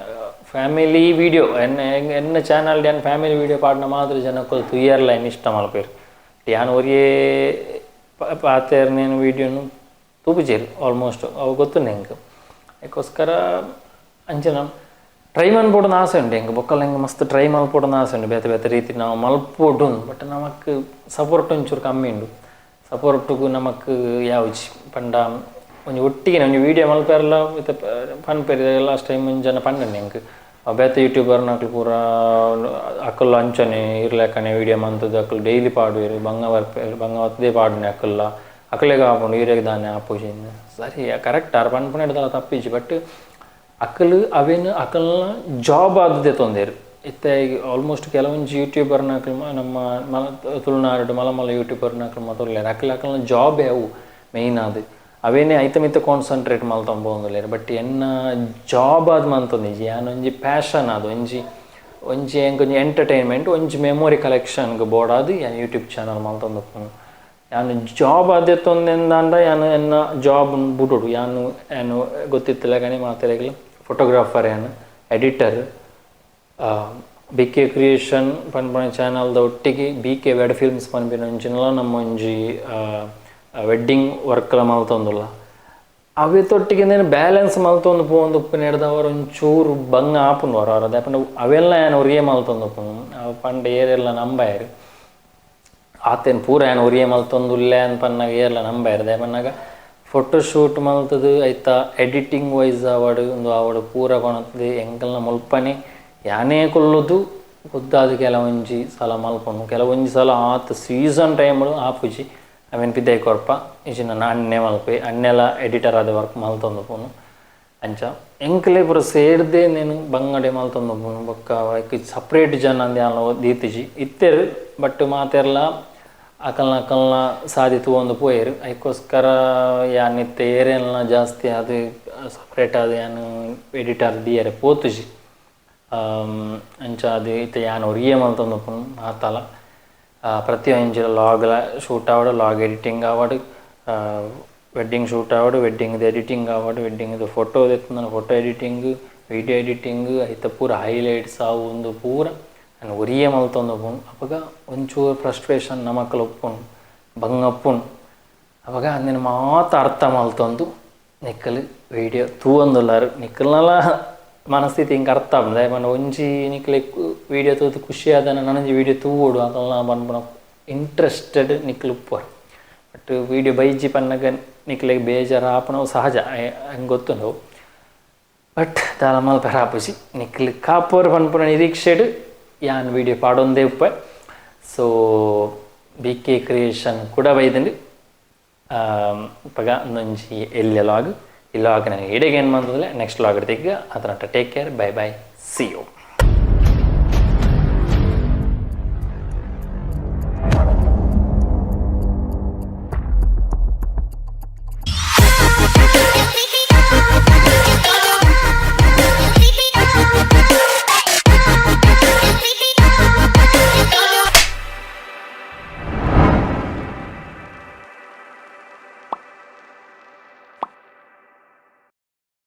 ಫ್ಯಾಮಿಲಿ ವೀಡಿಯೋ ಎನ್ನ ಎನ್ನ ಚಾನಲ್ ಯಾನ್ ಫ್ಯಾಮಿಲಿ ವೀಡಿಯೋ ಪಾಡ್ನ ಮಾತ್ರ ಜನಕ್ಕುಲು ತೂಯರ್ಲ ಎನ್ನ ಇಷ್ಟ ಮಲ್ಪೆರ್ ಯಾನ್ ಒರಿಯೇ ಪಾತೆರ್ನೇನು ವೀಡಿಯೋನು ತೂಪುಜೆರ್ ಆಲ್ಮೋಸ್ಟ್ ಅವು ಗೊತ್ತುಂಡು ಎಂಕ್ ಅದಕ್ಕೋಸ್ಕರ ಅಂಚನ ಟ್ರೈ ಮನ್ಪೊಡುಂದು ಆಸೆ ಉಂಡು ಎಂಕ್ ಬೊಕ್ಕಲ ಎಂಕ್ ಮಸ್ತ್ ಟ್ರೈ ಮಲ್ಪೊಡುಂದು ಆಸೆ ಉಂಡು ಬೇತೆ ಬೇತೆ ರೀತಿ ನಾವು ಮಲ್ಪೊಡು ಬಟ್ ನಮಕ್ ಸಪೋರ್ಟ್ ಒಂಚೂರು ಕಮ್ಮಿ ಉಂಡು ಸಪೋರ್ಟುಗು ನಮಕ್ ಯಾವುಜಿ ಪಂಡ ಒಂಜಿ ಒಟ್ಟಿಗೆ ಒಂಜಿ ವೀಡಿಯೋ ಮಲ್ಪೆರ್ಲ ಇತ್ತೆ ಪನ್ಪೆರ್ ಲಾಸ್ಟ್ ಟೈಮ್ ಒಂಜಿ ಜನ ಪಂಡನೆ ಎಂಕ್ ಬೇತೆ ಯೂಟ್ಯೂಬರ್ನಕ್ಲು ಪೂರ ಅಕುಲು ಅಂಚನೆ ಇರ್ಲೆಕ್ಕನೆ ವೀಡಿಯೋ ಮಂತುದು ಅಕುಲು ಡೈಲಿ ಪಾಡುವೆರ್ ಬಂಗ ಬರ್ಪೆರ್ ಬಂಗ ಬತ್ತದೇ ಪಾಡುನೆ ಅಕುಲ್ಲ ಅಕುಲೆಗ್ ಆಪುಂಡು ಈರೆಗ್ ದಾನೆ ಆಪುಜಿ ಸರಿ ಕರೆಕ್ಟ್ ಆರ್ ಪನ್ಪುನೆಡ್ದಲ ತಪ್ಪಿಜ್ಜಿ ಬಟ್ ಅಕುಲು ಅವೇನು ಅಕಲ್ನ ಜಾಬ್ ಆದ್ ದೆತೊಂದೆರ್ ಇತ್ತೆ ಆಲ್ಮೋಸ್ಟ್ ಕೆಲವೊಂಜಿ ಯೂಟ್ಯೂಬರ್ನಕ್ಲು ನಮ್ಮ ಮಲ ತುಳುನಾಡು ಮಲ್ಲ ಮಲ್ಲ ಯೂಟ್ಯೂಬರ್ನಕ್ಲು ಮಾತ ಉಲ್ಲೆರ್ ಅಕುಲು ಅಕಲ್ನ ಜಾಬ್ ಅವು ಮೇಯ್ನ್ ಆದ್ ಅವೇನೆ ಐತ ಮಿತ್ತ ಕಾನ್ಸಂಟ್ರೇಟ್ ಮಲ್ತೊಂದು ಪೋವೊಂದುಲ್ಲೆರ್ ಬಟ್ ಎನ್ನ ಜಾಬ್ ಆದ್ ಮಂತೊಂದಿಜ್ಜಿ ಯಾನ್ ಒಂಜಿ ಪ್ಯಾಷನ್ ಆದ್ ಒಂಜಿ ಒಂಜಿ ಎಂಕ್ ಒಂಜಿ ಎಂಟರ್ಟೈನ್ಮೆಂಟ್ ಒಂಜಿ ಮೆಮೊರಿ ಕಲೆಕ್ಷನ್ಗ್ ಬೋಡಾದ್ ಯಾನ್ ಯೂಟ್ಯೂಬ್ ಚಾನಲ್ ಮಲ್ತೊಂದುಪ್ಪುನು ಯಾನ್ ಜಾಬ್ ಆದ್ ದೆತ್ತೊಂದೆಂದಾಂಡ ಯಾನ್ ಎನ್ನ ಜಾಬ್ ಬುಡೊಡು ಯಾನ್ ಯಾನ್ ಗೊತ್ತಿತ್ತಲೆಕನೆ ಮಾತೆರೆಗ್ಲ ಫೋಟೋಗ್ರಾಫರ್ ಯಾನ್ editor B K creation ಪನ್ಪುನ ಚಾನಲ್ದ ಒಟ್ಟಿಗೆ B K ವೆಡ್ films ಪನ್ಪಿನ ಒಂಜಿನಲ ನಮ್ಮ ಒಂಜಿ ವೆಡ್ಡಿಂಗ್ ವರ್ಕ್ಲ ಮಲ್ತೊಂದುಲ್ಲ ಅವೆತೊಟ್ಟಿಗೆ ಬ್ಯಾಲೆನ್ಸ್ ಮಲ್ತೊಂದು ಪೋವೊಂದು ಉಪ್ಪುನೆಡ್ದವರ ಒಂಚೂರು ಬಂಗ ಆಪುಂಡು ಹೊರ ಹೊರ ದಾಯೆ ಅವೆಲ್ಲ ಯಾನ್ ಒರಿಯೇ ಮಲ್ತೊಂದು ಉಪ್ಪುನು ಅವು ಪಂಡ ಏರೆಲ್ಲ ನಂಬಾಯೆರ್ ಆತೇನ್ ಪೂರ ಯಾನ್ ಒರಿಯೇ ಮಲ್ತೊಂದುಲ್ಲೆ ಅಂದ್ ಪನ್ನಗ ಏರ್ಲ ನಂಬಾಯೆರ್ ದಾಯೆ ಪನ್ನಗ ಫೋಟೋ ಶೂಟ್ ಮಲ್ತದು ಐತ ಎಡಿಟಿಂಗ್ ವೈಸ್ ಆವಡ್ ಉಂದು ಆವಡ್ ಪೂರ ಕೊನತ್ದ್ ಎಂಕಲ್ನ ಮುಲ್ಪನೆ ಯಾನೇ ಕುಲ್ಲುದು ಗೊತ್ತಾದ್ ಕೆಲವೊಂಜಿ ಸಲ ಮಲ್ಪುನು ಕೆಲವೊಂಜಿ ಸಲ ಆತ್ ಸೀಸನ್ ಟೈಮ್ಡ್ ಆಪುಜಿ ಅವೆನ್ ಪಿದೈ ಕೊರ್ಪ ಇಜ್ಜಿಂಡ ನನ ಅಣ್ಣೆ ಮಲ್ಪೆ ಅಣ್ಣೆಲ ಎಡಿಟರ್ ಆದ್ ವರ್ಕ್ ಮಲ್ತೊಂದುಪ್ಪುನು ಅಂಚ ಎಂಕ್ಲೆ ಪೂರ ಸೇರ್ದೆ ನೇನು ಬಂಗಡೆ ಮಲ್ತೊಂದುಪ್ಪುನು ಬೊಕ್ಕ ಐಕ್ ಸಪ್ರೇಟ್ ಜನ ಅಂದ್ ಯಾನ್ಲ ದೀತಿಜಿ ಇತ್ತೆರ್ ಬಟ್ ಮಾತೆರ್ಲ ಅಕಲ್ನ ಅಕಲ್ನ ಸಾದಿ ತೂವೊಂದು ಪೋಯೆರ್ ಐಕೋಸ್ಕರ ಯಾನ್ ಇತ್ತೆ ಏರೆನ್ಲ ಜಾಸ್ತಿ ಆದ್ ಸಪ್ರೇಟ್ ಆದ್ ಯಾನ್ ಎಡಿಟರ್ ದೀಯೆರೆ ಪೋತುಜಿ ಅಂಚ ಆದ್ ಇತ್ತೆ ಯಾನ್ ಒರಿಯೇ ಮಲ್ತೊಂದುಪ್ಪುನು ಮಾತಲ ಪ್ರತಿಯೊಂಜಿ ಲಾಗ್ಲ ಶೂಟ್ ಆವಡ್ ಲಾಗ್ ಎಡಿಟಿಂಗ್ ಆವಡ್ ವೆಡ್ಡಿಂಗ್ ಶೂಟ್ ಆವಡ್ ವೆಡ್ಡಿಂಗ್ ಎಡಿಟಿಂಗ್ ಆವಡ್ ವೆಡ್ಡಿಂಗ್ ಫೋಟೋ ದೆತ್ತುಂಡ photo editing video editing ಐತ ಪೂರ ಹೈಲೈಟ್ಸ್ ಅವು ಉಂದು ಪೂರ ಯಾನ್ ಒರಿಯೇ ಮಲ್ತೊಂದು ಉಪ್ಪುಂಡು. ಅಪಗ ಒಂಚೂರು ಫ್ರಸ್ಟ್ರೇಷನ್ ನಮಕುಲು ಉಪ್ಪುಂಡು, ಬಂಗ ಉಪ್ಪುಂಡು. ಅಪಗ ಅಂದಿನ ಮಾತ ಅರ್ಥ ಮಲ್ತೊಂದು ನಿಕ್ಕಲು ವೀಡಿಯೋ ತೂವೊಂದುಲ್ಲಾರು ನಿಕ್ಕಲ್ನಲ ಮನಸ್ಥಿತಿ ಇಂಕ್ ಅರ್ಥ ಆಪುಂಡು. ದಾಯೆ ಪಂಡ ಒಂಜಿ ನಿಕ್ಲೆ ವೀಡಿಯೋ ತೂದು ಖುಷಿ ಆದನ ನನೊಂಜಿ ವೀಡಿಯೋ ತೂವೊಡು ಅಕಲ್ನ ಪನ್ಪುನ ಇಂಟ್ರೆಸ್ಟೆಡ್ ನಿಕ್ಲು ಉಪ್ಪುವರ್. ಬಟ್ ವೀಡಿಯೋ ಬೈಜಿ ಪನ್ನಗ ನಿಕ್ಲೆಗ್ ಬೇಜಾರು ಆಪುನವು ಸಹಜ, ಎಂಕ್ ಗೊತ್ತುಂಡು. ಬಟ್ ದಾಲ ಮಲ್ಪೆರೆ ಆಪುಜಿ, ನಿಕ್ಲು ಕಾಪುವರ್ ಪನ್ಪುನ ನಿರೀಕ್ಷೆಡ್ ಯಾನ್ ವೀಡಿಯೋ ಪಾಡೊಂದೇ ಉಪ್ಪೆ. ಸೊ ಬಿ ಕೆ ಕ್ರಿಯೇಷನ್ ಕೂಡ ಬೈದುಂಡು. ಇಪ್ಪಗ ಒಂದೊಂಜಿ ಎಲ್ಯ ಲಾಗ್, ಈ ಲಾಗ್ ನನಗೆ ಇಡೆಗೆ ಏನು ಮಂತಂದ್ರೆ ನೆಕ್ಸ್ಟ್ ಲಾಗ್ ತೆಗ್ಗ ಅದನ್ನ. Take care, bye bye, see you.